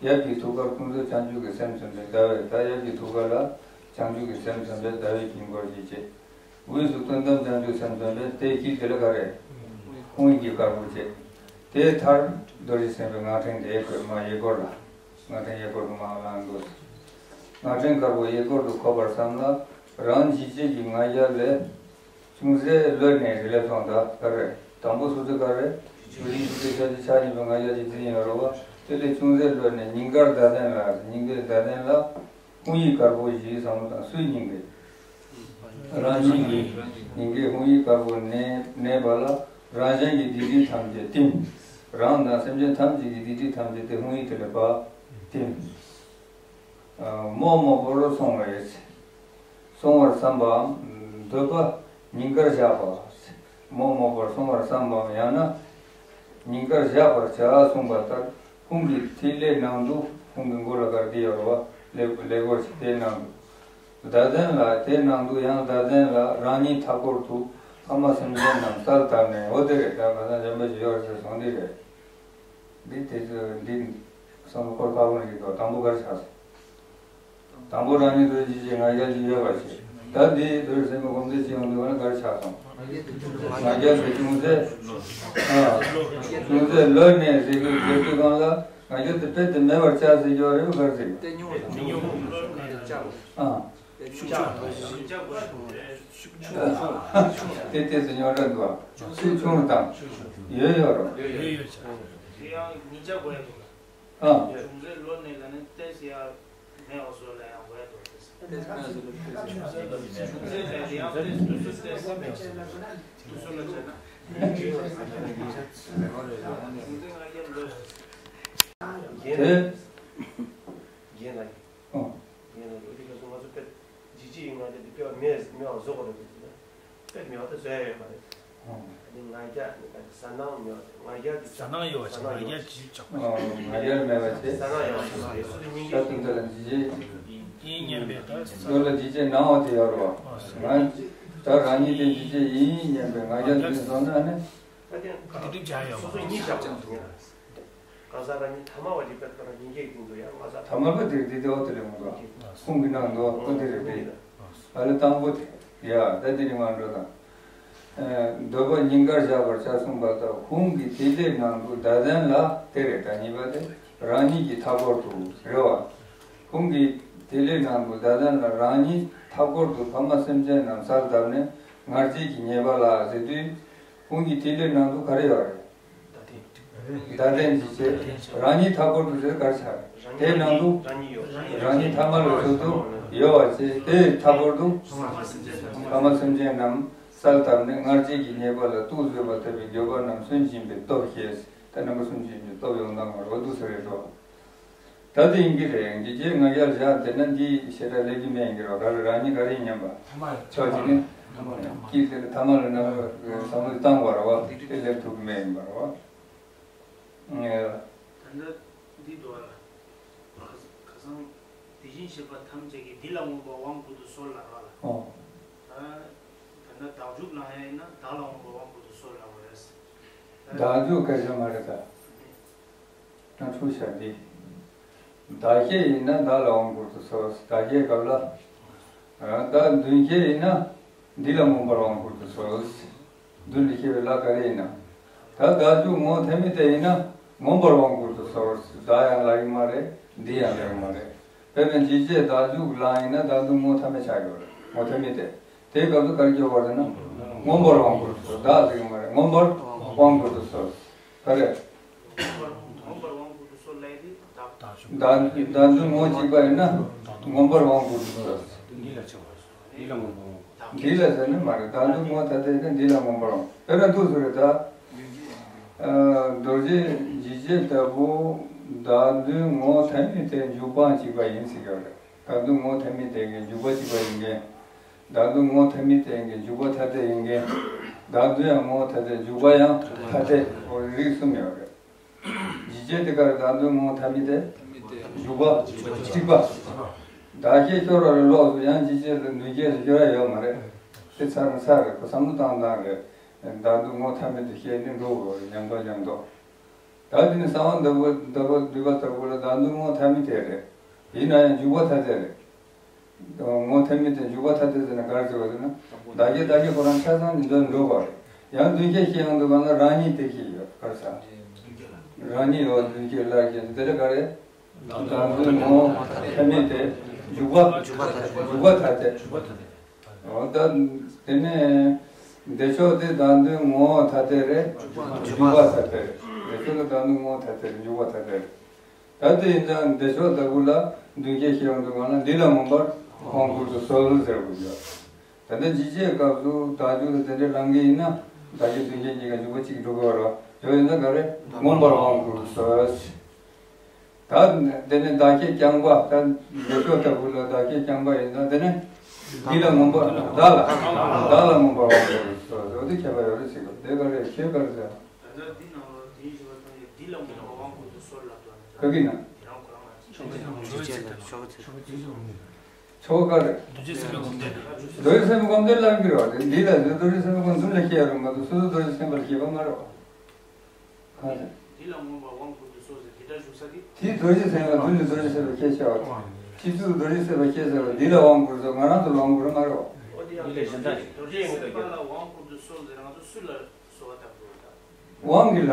ཡབ་ཀྱི་ཐུགས་ཀར་ཀུན་རྫོབ་བྱང་ཆུབ་ཀྱི་སེམས་མཚོན་པའི་ཟླ་བས། ད་ཡབ་ཀྱི་ཐུགས་ཀ་ལ་བྱང་ཆུབ་ཀྱི་སེམས་མཚོན་པའི་ཟླ་བའི་དཀྱིལ་འཁོར་ཞིག་བྱས། དབུས་སུ་དོན་དམ་བྱང་ཆུབ་སེམས་མཚོན་པའི་དེ་དཀྱིལ་དེ་ལ་ག་རེ། ཧཱུྃ་ཡིག་གི་དཀར་པོ་བྱས། དེའི་མཐར་རྡོ་རྗེ་སེམས་དཔའི་སྔགས་ཕྲེང་དེ་བཀོད། མར་གཡས་སྐོར་ལ། སྔགས་ཕྲེང་གཡས་སྐོར་དུ་མར་ལངས་འདུག་སྔགས་ཕྲེང་དཀར་པོ་གཡས་སྐོར་དུ་འཁོར་བར་བསམ་ལ། རང་འཇིགས་བྱེད་ཀྱི་ང་རྒྱལ་ལས། ཅུང་ཟད་གློད་ནས་རེ་ལས་སོང་ད་ག་རེ། དང་པོ་སོ་སོ་ག་རེ། ཆོས་ཅན་ཆོས་ཅན་ཆགས་སྙོམས་པའི་ང་རྒྱལ་གྱི་འཛིན་ཡོད་རེད་བ། དེ་ལས་ཅུང་ཟད་གློད་ནས་སྙིང་གར་བརྡ་ལྡན་ལ། སྙིང་གའི་བརྡ་ལྡན་ལ། ཧཱུྃ་ཡིག་དཀར་པོ་ཞིག་བསམ་བློ་བཏང་། སུའི་སྙིང་གའི། རང་སྙིང་གི། སྙིང་གའི་ཧཱུྃ་ཡིག་དཀར་པོ་གནས་གནས་པ་ལ། རང་གཞན་གྱི་སྡིག་སྒྲིབ་ཐམས་ཅད་བསྟིམ། རང་དང་སེམས་ཅན་ཐམས་ཅད་ཀྱི་སྡིག་སྒྲིབ་ཐམས་ཅད་དེ་ཧཱུྃ་ཡིག་དེ་ལ་ཕབ། བསྟིམ། རྨོག་རྨོག་པོར་སོང་བས། སོང་བར་བསམ་པའམ། འདོད་པ་སྙིང་གར་བཞག་པ། རྨོག་རྨོག་པོར་སོང་བར་བསམ་པའམ་ཡང་ན། སྙིང་གར་བཞག་པར་བྱ་གསུངས་པ་ལྟར་ཧཱུྃ་གི་ཐིག་ལེ་ནང་དུ། ཧཱུྃ་གི་མགོ་ལ་ག་རེ་དེ་ཡོད་རེད་བ། ཀླད་ཀོར་ཅིག་དེའི་ནང་དུ། བརྡ་ལྡན་ལ་དེའི་ནང་དུ་ཡང་བརྡ་ལྡན་ལ་རང་ཉིད་མཐའ་སྐོར་དུ་ཕ་མ་སེམས་ཅན་རྣམས་གསལ་བཏབ་ནས། འོ་དེ་རེད། ད་ང་ཚོ་འཇམ་དཔལ་གྱི་ཡོད་རེད་ཟེར་སོང་འདི་རེད། འདི་དེ་ཚོ་འདི་བསམ་བློ་འཁོར་དཀའ་མོ་རེད་དོ། དང་པོ་ག་རེ་ཆགས་སོང་། དང་པོ་རང་ཉིད་དུ་འཇིགས་བྱེད་ང་རྒྱལ་གྱི་ཡོད་པ་ཞིག་ད་འདི་དུས་སེམས་ཀྱི་སྒོམ་བཟླས་བྱེད་ཡོང་དུས་ང་ག་རེ་ཆགས་སོང་། ང་རྒྱལ་གྱི་ཅུང་ཟད། ཨ། ཅུང་ཟད་གློད་ནས་ཟེར་གྱི་ཡོད་དུས་སྒང་ལ་ང་རྒྱལ་དེ་རྦད་དེ་མེད་པར་བྱ་ཟེར་གྱི་ཡོད་རེད་པས། ག་རེ་ཟེར་གྱི། ཨ། ཤུགས་ཆུང་། དེ་དེ་ཚོ་རྙོག་དྲ་འདུག་ཤུགས་ཆུང་རུ་བཏང་། ཡོད་ཡོད་རོ། ཡོད་ཡོད་ཆ། དེ་ཡང་ཉིན་ཆ་དགོས་ཡ་འདུག་ཨ། ཅུང་ཟད་གློད་ནས་ལ་ནི་ཏོག་ཙམ་ཡར་མེད་པ་བཟོ་ལ་ཡང་དགོས་ཡ་འདུག་ཅུང་ཟད་ལ་ཡང་ཏོག་ཙམ་ཏོག་ཙམ་ཏོག་ཙམ་ཏོག་ཙམ་ལ་བྱས་ན། ཅུང་ཟད་ང་རྒྱལ་གློད། རྒྱན་ལ། ཨོ། ཡིན་ན་འགྲོ་དུས་སྐབས་སུ་ང་ཚོ་དཔེ་འཇིགས་བྱེད་ཀྱི་ང་རྒྱལ་འདི་དཔེ་མེད་མེད་པ་བཟོ་དགོས་རེད་ཟེར་ན། དཔེ་མེད་པ་དེ་བཟོ་ཡ་ཡོད་མ་རེད། ང་རྒྱལ་ཟ་སྣང་མེད་པ་ང་རྒྱལ་གྱི་ཟ་སྣང་ཡོད་པ་ཞིག་ང་རྒྱལ་གྱི་ཆགས་པ་ཞིག་ང་རྒྱལ་མེད་པ་ཞིག་ཟ་སྣང་ཡོད་པ་ཞིག་རེད། སུ་དེ་སྙིང་རྗེ་ཤ་དང་ལ་འཇིགས་བྱེད་ཡིན་སྙམ་པའི་ད་ས་ལ་འཇིགས་བྱེད་སྣང་བ་དེ་ཡོད་རེད་བ། ང་ད་རང་ཉིད་དེ་འཇིགས་བྱེད་ཡིན་སྙམ་པའི་ང་རྒྱལ་དུ་སོང་ན་ནི། ད་དེ་སྡིག་སྒྲིབ་སྦྱང་ཡོད་སོ་སོ་གཉིས་བཞག་པ་དང་། གང་ཟག་རང་ཉིད་ཐ་མལ་པ་ཅིག་ཕེབས་པ་རང་ཉིད་ཀྱི་སྟེང་དུ་ཡང་ང་ཟག་ཐ་མལ་པ་དེར་འདི་ལྟ་བུ་དེ་ལས་མི་འདུག་ཁུངས་ཀྱི་ནང་དུ་ཨོ་དེ་རེད་པས། ཨ་ལ་དང་པོ་དེ་ཡ་ད་འདི་ནི་མ་འགྲོ་དང་། འདོད་པ་སྙིང་གར་བཞག་པར་བྱ་གསུངས་པ་ལྟར་ཁུངས་ཀྱི་ཐིག་ལེ་ནང་དུ་བདག་ལྡན་ལ་དེ་རེད། ད་གཉིས་པ་དེ་རང་ཉིད་ཀྱི་མཐའ་སྐོར་དུ་རེད་བ། ཁུངས་ཀྱི་ཐིག་ལེ་ནང་དུ་བདག་ལྡན་ལ་རང་ཉིད་མཐའ་སྐོར་དུ་ཕ་མ་སེམས་ཅན་རྣམས་གསལ་བཏབ་ནས་སྔར་བྱས་ཀྱི་ཉེས་པ་ལ་ཟེར་དུས། ཁུངས་ཀྱི་ཐིག་ལེ་ནང་དུ་ག་རེ་ཡོད་རེད། བདག་ལྡན་འཇིགས་བྱེད་རང་ཉིད་མཐའ་སྐོར་དུ་ཟེར་གར་ཆགས། དེའི་ནང་དུ་རང་ཉིད་ཐ་མལ་པའི་ཚུལ་དུ་ཡོད་པར་བྱས་དེའི་མཐའ་སྐོར་དུ་ཕ་མ་སེམས་ཅན་རྣམས་གསལ་བཏབ་ནས་སྔར་བྱས་ཀྱི་ཉེས་པ་ལ་གཏུགས་བཟོད་པ་ཐེབས་པའི་འགྱོད་པ་རྣམས་སུན་འབྱིན་པའི་སྟོབས་ཞེས་ད་རྣམ་པ་སུན་འབྱིན་པའི་སྟོབས་ཡོང་སྟངས་མ་རོ་འདུག་ཟེར་རེད་དོ། ད་དེ་ཡིན་གྱི་རེད། འདི་རྗེས་ང་རྒྱལ་བཞག་དེ་ན་འདི་ཞེ་དྲག་ལེགས་ཀྱི་མེད་ཡིན་གྱི་རོ། ག་རེ་རང་ཉིད་ག་རེ་ཡིན་སྙམ་པ་ཕྱོགས་གཅིག་ནི་ཀྱི་དེ་ཐ་མ་ལ་ན་བསམ་བློ་བཏང་བ་ར་བ་དེ་ལེགས་ཐུབ་ཀྱི་མེད་ཡིན་པ་ར་བ། ད་ལྟ་འདི་འདུག་ལ། ཁ་སང་དེ་བཞིན་གཤེགས་པ་ཐམས་ཅད་ཀྱིས་འདི་ལ་མངོན་པར་དབང་བསྐུར་དུ་གསོལ་ལ་ར་ལ། ད་ད་ལྟ་བདག་འཇུག་ལ་ཡིན་ན་བདག་ལ་མངོན་པར་དབང་བསྐུར་དུ་གསོལ་ལ་བ་རེད། བདག་འཇུག་སྐད་ཆ་མ་རེད་ད། ན་འཁྲུག་བྱ་འདི། བདག་བསྐྱེད་ཡིན་ན་བདག་ལ་དབང་བསྐུར་དུ་གསོལ། བདག་བསྐྱེད་སྐབས་ལ། བདག་མདུན་བསྐྱེད་ཡིན་ན་འདི་ལ་མངོན་པར་དབང་བསྐུར་དུ་གསོལ། མདུན་ལ་བསྐྱེད་པའི་ལ་ག་རེ་ཡིན་ན། ད་བདག་འཇུག་ངོ་ཐ་མི་དད་ཡིན་ན་མངོན་པར་དབང་བསྐུར་དུ་གསོལ། བདག་ཡང་ལབ་ཀྱི་མ་རེད། འདི་ཡང་ལབ་ཀྱི་མ་རེད། དཔེར་ན་འཇིགས་བྱེད་བདག་འཇུག་ལ་ཡིན་ན་བདག་མདུན་ངོ་ཐ་མི་ཆགས་ཡོད་རེད། ངོ་ཐ་མི་དད། དེའི་སྐབས་སུ་ག་རེ་སྐྱོར་བ་རེད་ན། མངོན་པར་དབང་བསྐུར་དུ་གསོལ། བདག་ཟེར་གྱི་མ་རེད། མངོན་པར་དབང་བསྐུར་དུ་གསོལ། ག་རེ། མངོན་པར་དབང་བསྐུར་དུ་གསོལ་ལབ་ཡ་དེ་བདག་བདག་འཇུག་བདག་འདུན་ངོ་་གཅིག་པ་ཡིན་ན་མངོན་པར་དབང་བསྐུར་དུ་གསོལ། འདི་ལ་ཆགས་པ་འདི་ལ་མངོན་པར་དབང་། འདི་ལ་ཟེར་ན་མ་རེད། བདག་འདུན་ངོ་ཐ་དད་ཡིན་ན་འདི་ལ་མངོན་པར་དབང་། དཔེར་ན་འདུག་ཟེར་རེད་ད། རྡོ་རྗེ་འཇིགས་བྱེད་ལྟ་བུ་བདག་འདུན་ངོ་ཐ་མི་དད་འཇུག་པའང་གཅིག་པ་ཡིན་ཟེར་གྱི་རེད། བདག་འདུན་ངོ་ཐ་མི་དད་མཁན་འཇུག་པ་གཅིག་པ་ཡིན་མཁན། བདག་འདུན་ངོ་ཐ་མི་དད་མཁན་འཇུག་པ་ཐ་དད་ཡིན་མཁན། བདག་འདུན་ཡང་ངོ་ཐ་དད་འཇུག་པ་ཡང་ཐ་དད། འོ་རིགས་གསུམ་ཡོད་རེད། འཇིགས་བྱེད་དེ་གར་བདག་འདུན་ངོ་ཐ་མི་དད། འཇུག་པ་གཅིག་པ། བདག་བསྐྱེད་ཤོར་བ་ལས་ལོགས་སུ་ཡང་འཇིགས་བྱེད་ལ་མདུན་བསྐྱེད་ལ་ཤོར་ཡ་ཡོད་མ་རེད། དེ་ཚར་མ་ཚར་རེད། ཁོ་བསམ་བློ་བཏང་སྟངས་རེད། བདག་འདུན་ངོ་ཐ་མི་དད་བཤད་ནི་འགྲོ་དགོས་རེད། ཉམས་རྟོགས་ཉམས་རྟོགས། ད་དེ་ནི་གསང་བ་འདི་པོ་འདི་པོ་འདུས་པ་ལྟ་བུ་ལ་བདག་འདུན་ངོ་ཐ་མི་དད་རེད། ཡིན་ན་ཡང་འཇུག་པ་ཐ་དད་རེད། ངོ་ཐ་མི་དད་འཇུག་པ་ཐ་དད་ཟེར་ན་ག་རེ་ཟེར་བ་ཟེར་ན། བདག་བསྐྱེད་བདག་བསྐྱེད་ཁོ་རང་ཆ་ཚང་གི་འདོན་འགྲོ་བ་རེད། ཡང་མདུན་བསྐྱེད་བཤད་ཡོང་དུས་གང་ལ་རང་ཉིད་དེ་བཤད་ཡོད་ག་རེ་ཟེར། རང་ཉིད་འོ་མདུན་བསྐྱེད་ལ་བཤད་འདི་ལ་ག་རེ། བདག་འདུན་ངོ་ཐ་མི་དད་འཇུག་པ་འཇུག་པ་ཐ་དད་འཇུག་པ་ཐ་དད། འོ་ད་དེ་ནས་བདེ་མཆོག་དེ་བདག་འདུན་ངོ་ཐ་དད་རེད། འཇུག་པ་ཐ་དད་རེད། བདེ་མཆོག་དེ་བདག་འདུན་ངོ་ཐ་དད་རེད། འཇུག་པ་ཐ་དད་རེད། ད་དེ་ཡིན་ཙང་བདེ་མཆོག་ལྟ་བུ་ལ་མདུན་བསྐྱེད་ཞིག་ཡོང་དུས་གང་ལ་འདི་ལ་མངོན་པར་དབང་བསྐུར་དུ་གསོལ་ཟེར་དགོས་ཀྱི་ཡོད། ད་ལྟ་འཇིགས་བྱེད་སྐབས་སུ་བདག་འཇུག་ལ་དེ་འདྲའི་རང་གི་ཡིན་ན་བདག་བསྐྱེད་མདུན་བསྐྱེད་གཉིས་ཀ་འཇུག་པ་གཅིག་འགྲོ་དགོས་ར། ཡོད་ཡིན་ན་ག་རེ་མངོན་པར་དབང་བསྐུར་དུ་གསོལ། ད་དེ་ནས་བདག་བསྐྱེད་རྐྱང་པ་ད་བདེ་མཆོག་ལྟ་བུ་ལ་བདག་བསྐྱེད་རྐྱང་པ་ཡིན་ན་དེ་ནས་འདི་ལ་མངོན་པར་བདག་ལ་བདག་ལ་མངོན་པར་དབང་བསྐུར་དུ་གསོལ་ཟེར་བ་དེ་ཁྱད་པར་ཡོད་རེད་ཟེར་གི་དེ་ག་རེ་ཁྱད་པར་ཟེར། ད་ལྟ་འདི་ནང་ལ་དེའི་ཞུ་བ་ཙམ་ཡོད། འདི་ལ་མངོན་པར་དབང་བསྐུར་དུ་གསོལ་ལབ་འདུག་ཨ་ནི། ག་གི་ན། དེ་རང་ཁོ་རང་ལ་ཆོ་ག་ག་རེ། རྡོ་རྗེ་སེམས་དཔའི་སྒོམ་བཟླས་ལ། རྡོ་རྗེ་སེམས་དཔའི་སྒོམ་བཟླས་ལབ་ཀྱི་རེད་བ། འདི་ལ་རྡོ་རྗེ་སེམས་དཔའི་སྒོམ་མདུན་ལ་སྐྱེ་ཡ་རུང་མ་གཏོགས་སོ་སོ་རྡོ་རྗེ་སེམས་དཔའ་ལ་སྐྱེ་བ་མ་རེད་བ། གང་ཟེར། འདི་ལ་མངོན་པར་དབང་བསྐུར་དུ་གསོལ་ཟེར་དེ་འདྲ་བཞུགས་ས་དེ། དེ་རྡོ་རྗེ་སེམས་དཔའི་མདུན་ལ་རྡོ་རྗེ་སེམས་དཔའ་སྐྱེ་བྱ་བ། སྤྱི་གཙུག་རྡོ་རྗེ་སེམས་དཔའ་སྐྱེ་ཟེར་བ་འདི་ལ་དབང་བསྐུར་དུ་གསོལ། ང་རང་ཚོ་ལ་དབང་བསྐུར་མ་རེད་བ། འོ་དེ་ཡང་རྡོ་རྗེ་སེམས་དཔའ་ལ་དབང་བསྐུར་དུ་གསོལ་ཟེར་ང་ཚོ་སུ་ལ་གསོལ་བ་བཏབ་དགོས་ད། དབང་གི་ལ།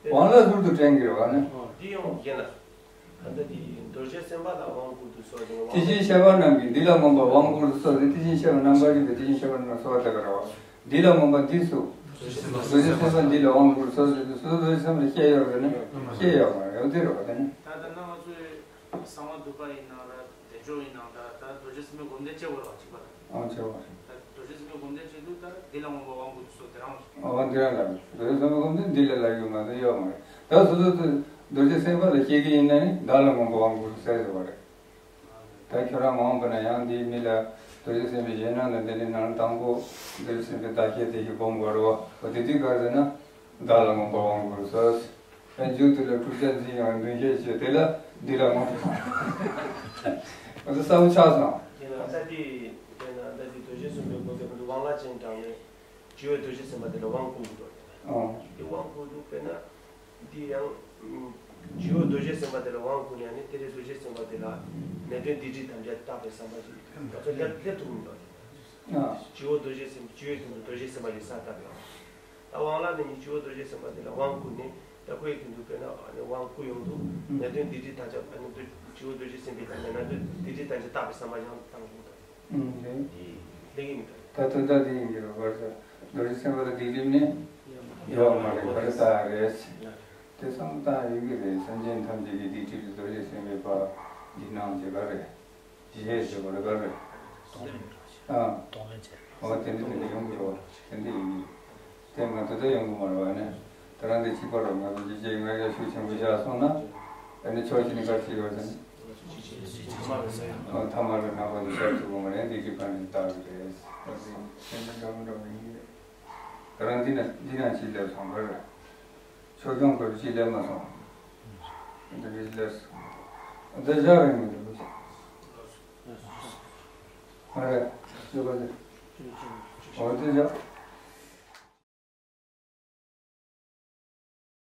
དབང་ལ་ཟུར་དུ་དྲན་གྱི་རེད་བ་ནི། འདི་ཡང་ཡིན་ན། ད་ལྟ་འདི་རྡོ་རྗེ་སེམས་དཔའ་ལ་དབང་བསྐུར་དུ་གསོལ་ཟེར་ན། དེ་བཞིན་གཤེགས་པ་རྣམས་ཀྱིས་འདི་ལ་མངོན་པར་དབང་བསྐུར་དུ་གསོལ་ཟེར། དེ་བཞིན་གཤེགས་པ་རྣམ་པར་རིག་པའི་དེ་བཞིན་གཤེགས་པ་རྣམས་ལ་གསོལ་བ་བཏབ་པ་རེད་བ། འདི་ལ་མངོན་པ་འདི་སུ། རྡོ་རྗེ་སེམས་དཔའ་འདི་ལ་དབང་བསྐུར་དུ་གསོལ་ཟེར་དུས་སུ་རྡོ་རྗེ་སེམས་དཔའ་ལ་སྐྱེ་ཡོད་རེད་ན། སྐྱེ་ཡོད་མ་རེད། འོ་དེ་རེད་བ་དེ་ནི། ད་ལྟ་ན་ང་ཚོས་གསང་བ་འདུས་པ་ཡིན་ནའང་ར་བདེ་མཆོག་ཡིན་ནའང་ད་ད་རྡོ་རྗེ་སེམས་དཔའི་སྒོམ་བཟླས་བྱེད་དགོས་རེད་བ་གཅིག་པ་རེད། ཨང་ཆེ་བ། ད་རྡོ་རྗེ་སེམས་དཔའི་སྒོམ་བཟླས་བྱེད་དུས་ད་འདི་ལ་མངོན་པར་དབང་བསྐུར་དུ་གསོལ་དེ་རང་རེད། ཨོ་འདི་རང་ལ་རྡོ་རྗེ་སེམས་དཔའི་སྒོམ་བཟླས་འདི་ལས་ལ་ཡོད་མ་རེད། ཡོད་མ་རེད། ད་སོ་སོ་ཚོས་རྡོ་རྗེ་སེམས་དཔའ་ལ་སྐྱེ་གི་ཡིན་ན་ནི་བདག་ལ་མངོན་པར་དབང་བསྐུར་དུ་གསོལ་ཟེར་བ་རེད། ད་ཁྱོད་རང་མ་འོངས་པ་ན་ཡང་འདིའི་མི་ལ་རྡོ་རྗེ་སེམས་དཔའི་ཞལ་ནང་ལ་འདི་ནི་ནང་དང་པོ་རྡོ་རྗེ་སེམས་དཔའི་བདག་བསྐྱེད་དེ་ཞིག་སྒོམ་དགོས་རེད་བ། འོ་དེ་དུས་ག་རེ་ཟེར་ན། བདག་ལ་མངོན་པར་དབང་བསྐུར་ཟེར། ཨེ་མཇུག་དེ་ལ་བསྒྲུབ་བྱ་འཛིན་ཡང་མདུན་བསྐྱེད་བྱས་དེ་ལ་འདི་ལ་མངོན་པར། འོ་དེ་གསལ་པོ་ཆགས་སོང་། དེ་ལ་ད་དེ་དེ་ན་ད་དེ་རྡོ་རྗེ་སེམས་དཔའི་སྒོ་དེ་ཁོ་ཚོ་དབང་ལ་ཅན་དྲངས་ནས་བྱིའུ་རྡོ་རྗེ་སེམས་དཔའ་དེ་ལ་དབང་བསྐུར་འདུག་ཨོ། དེ་དབང་བསྐུར་འདུག་དཔེར་ན། འདི་ཡང་། བྱིའུ་རྡོ་རྗེ་སེམས་དཔའ་དེ་ལ་དབང་བསྐུར་ནས་ནི་དེ་རེ་རྡོ་རྗེ་སེམས་དཔའ་དེ་ལ་ནད་གདོན་སྡིག་སྒྲིབ་ཐམས་ཅད་དག་པའི་བསམ་པ་ཞིག་ང་ཚོ་སླེབས་སླེབས་ཐུབ་མི་འདུག་ཨ། བྱིའུ་རྡོ་རྗེ་སེམས་བྱིའུའི་དོན་དུ་རྡོ་རྗེ་སེམས་དཔའ་ཞིག་ས་བཏབ་ཡོང་། ད་དབང་ལ་ནི་ནི་བྱིའུ་རྡོ་རྗེ་སེམས་དཔའ་དེ་ལ་དབང་བསྐུར་ནས་ད་ཁོའི་དོན་དུ་དཔེར་ན་ཨ་ནི་དབང་བསྐུར་ཡོང་དུས་ནད་གདོན་སྡིག་སྒྲིབ་ཐམས་ཅད་ཨ་ནི་བྱིའུ་རྡོ་རྗེ་སེམས་དཔའི་ཐམས་ཅད་ནད་གདོན་སྡིག་སྒྲིབ་ཐམས་ཅད་དག་པའི་བསམ་པ་ཡང་བཏང་དགོས་འདུག་ཨུམ། ལེགས་ཀྱི་མི་འདུག་ད་དོན་དག་འདི་ཡིན་གྱི་རེད་བར་ཆད། རྡོ་རྗེ་སེམས་དཔའ་ལ་སྡིག་སྒྲིབ་ནི་ཡོད་མ་རེད། ག་རེ་ལྟ་རེད། དེ་བསམ་བློ་བཏང་ཡོད་ཀྱི་རེད། སེམས་ཅན་ཐམས་ཅད་ཀྱི་སྡིག་སྒྲིབ་རྡོ་རྗེ་སེམས་དཔའི་བར་འདི་སྣང་བྱེད་ག་རེད། ཞེས་བྱེད་པ་རེད་ག་རེད། གཏོང་ལེན་བྱེད། ཨ། གཏོང་ལེན་བྱེད། འོ་དེ་འདྲ་དེ་འདྲ་ཡོང་གི་རེད་བ། དེ་འདྲ་ཡིན་གྱི། དེ་ང་ཚོ་ད་ཡོང་གི་མ་རེད་བ་ནི། ད་རང་དེ་གཅིག་པ་རེད། ང་ཚོ་ཅི་བྱེད་ང་ཡ་ཤུགས་ཆེན་པོ་བཞག་སོང་ན། ཨ་ནི་ཕྱོགས་གཅིག་ནས་ག་རེ་བྱེད་ཡོད་ཟེར་ན། ཨ་ཐ་མ་རེ་ནང་པ་དེ་ཤར་ཐུབ་ཀྱི་མ་རེད། འདི་གཅིག་པ་ནས་བཏགས་ཀྱི་རེད། ད་དེ་དེ་འདྲ་འདྲ་མི་འདྲ་མི་ཡིན་རེད། ད་རང་འདི་ན་འདི་ན་ཅི་སླེབས་སོང་ག་རེ། ཆོས་སྐྱོང་གི་ཅི་སླེབས་མ་སོང་། འདི་གི་སླེབས་སོང་། འདི་བཞག་རིང་མི་འདུག་ཨ་རེ། ཅི་ག་དེ། འོ་དེ་བཞག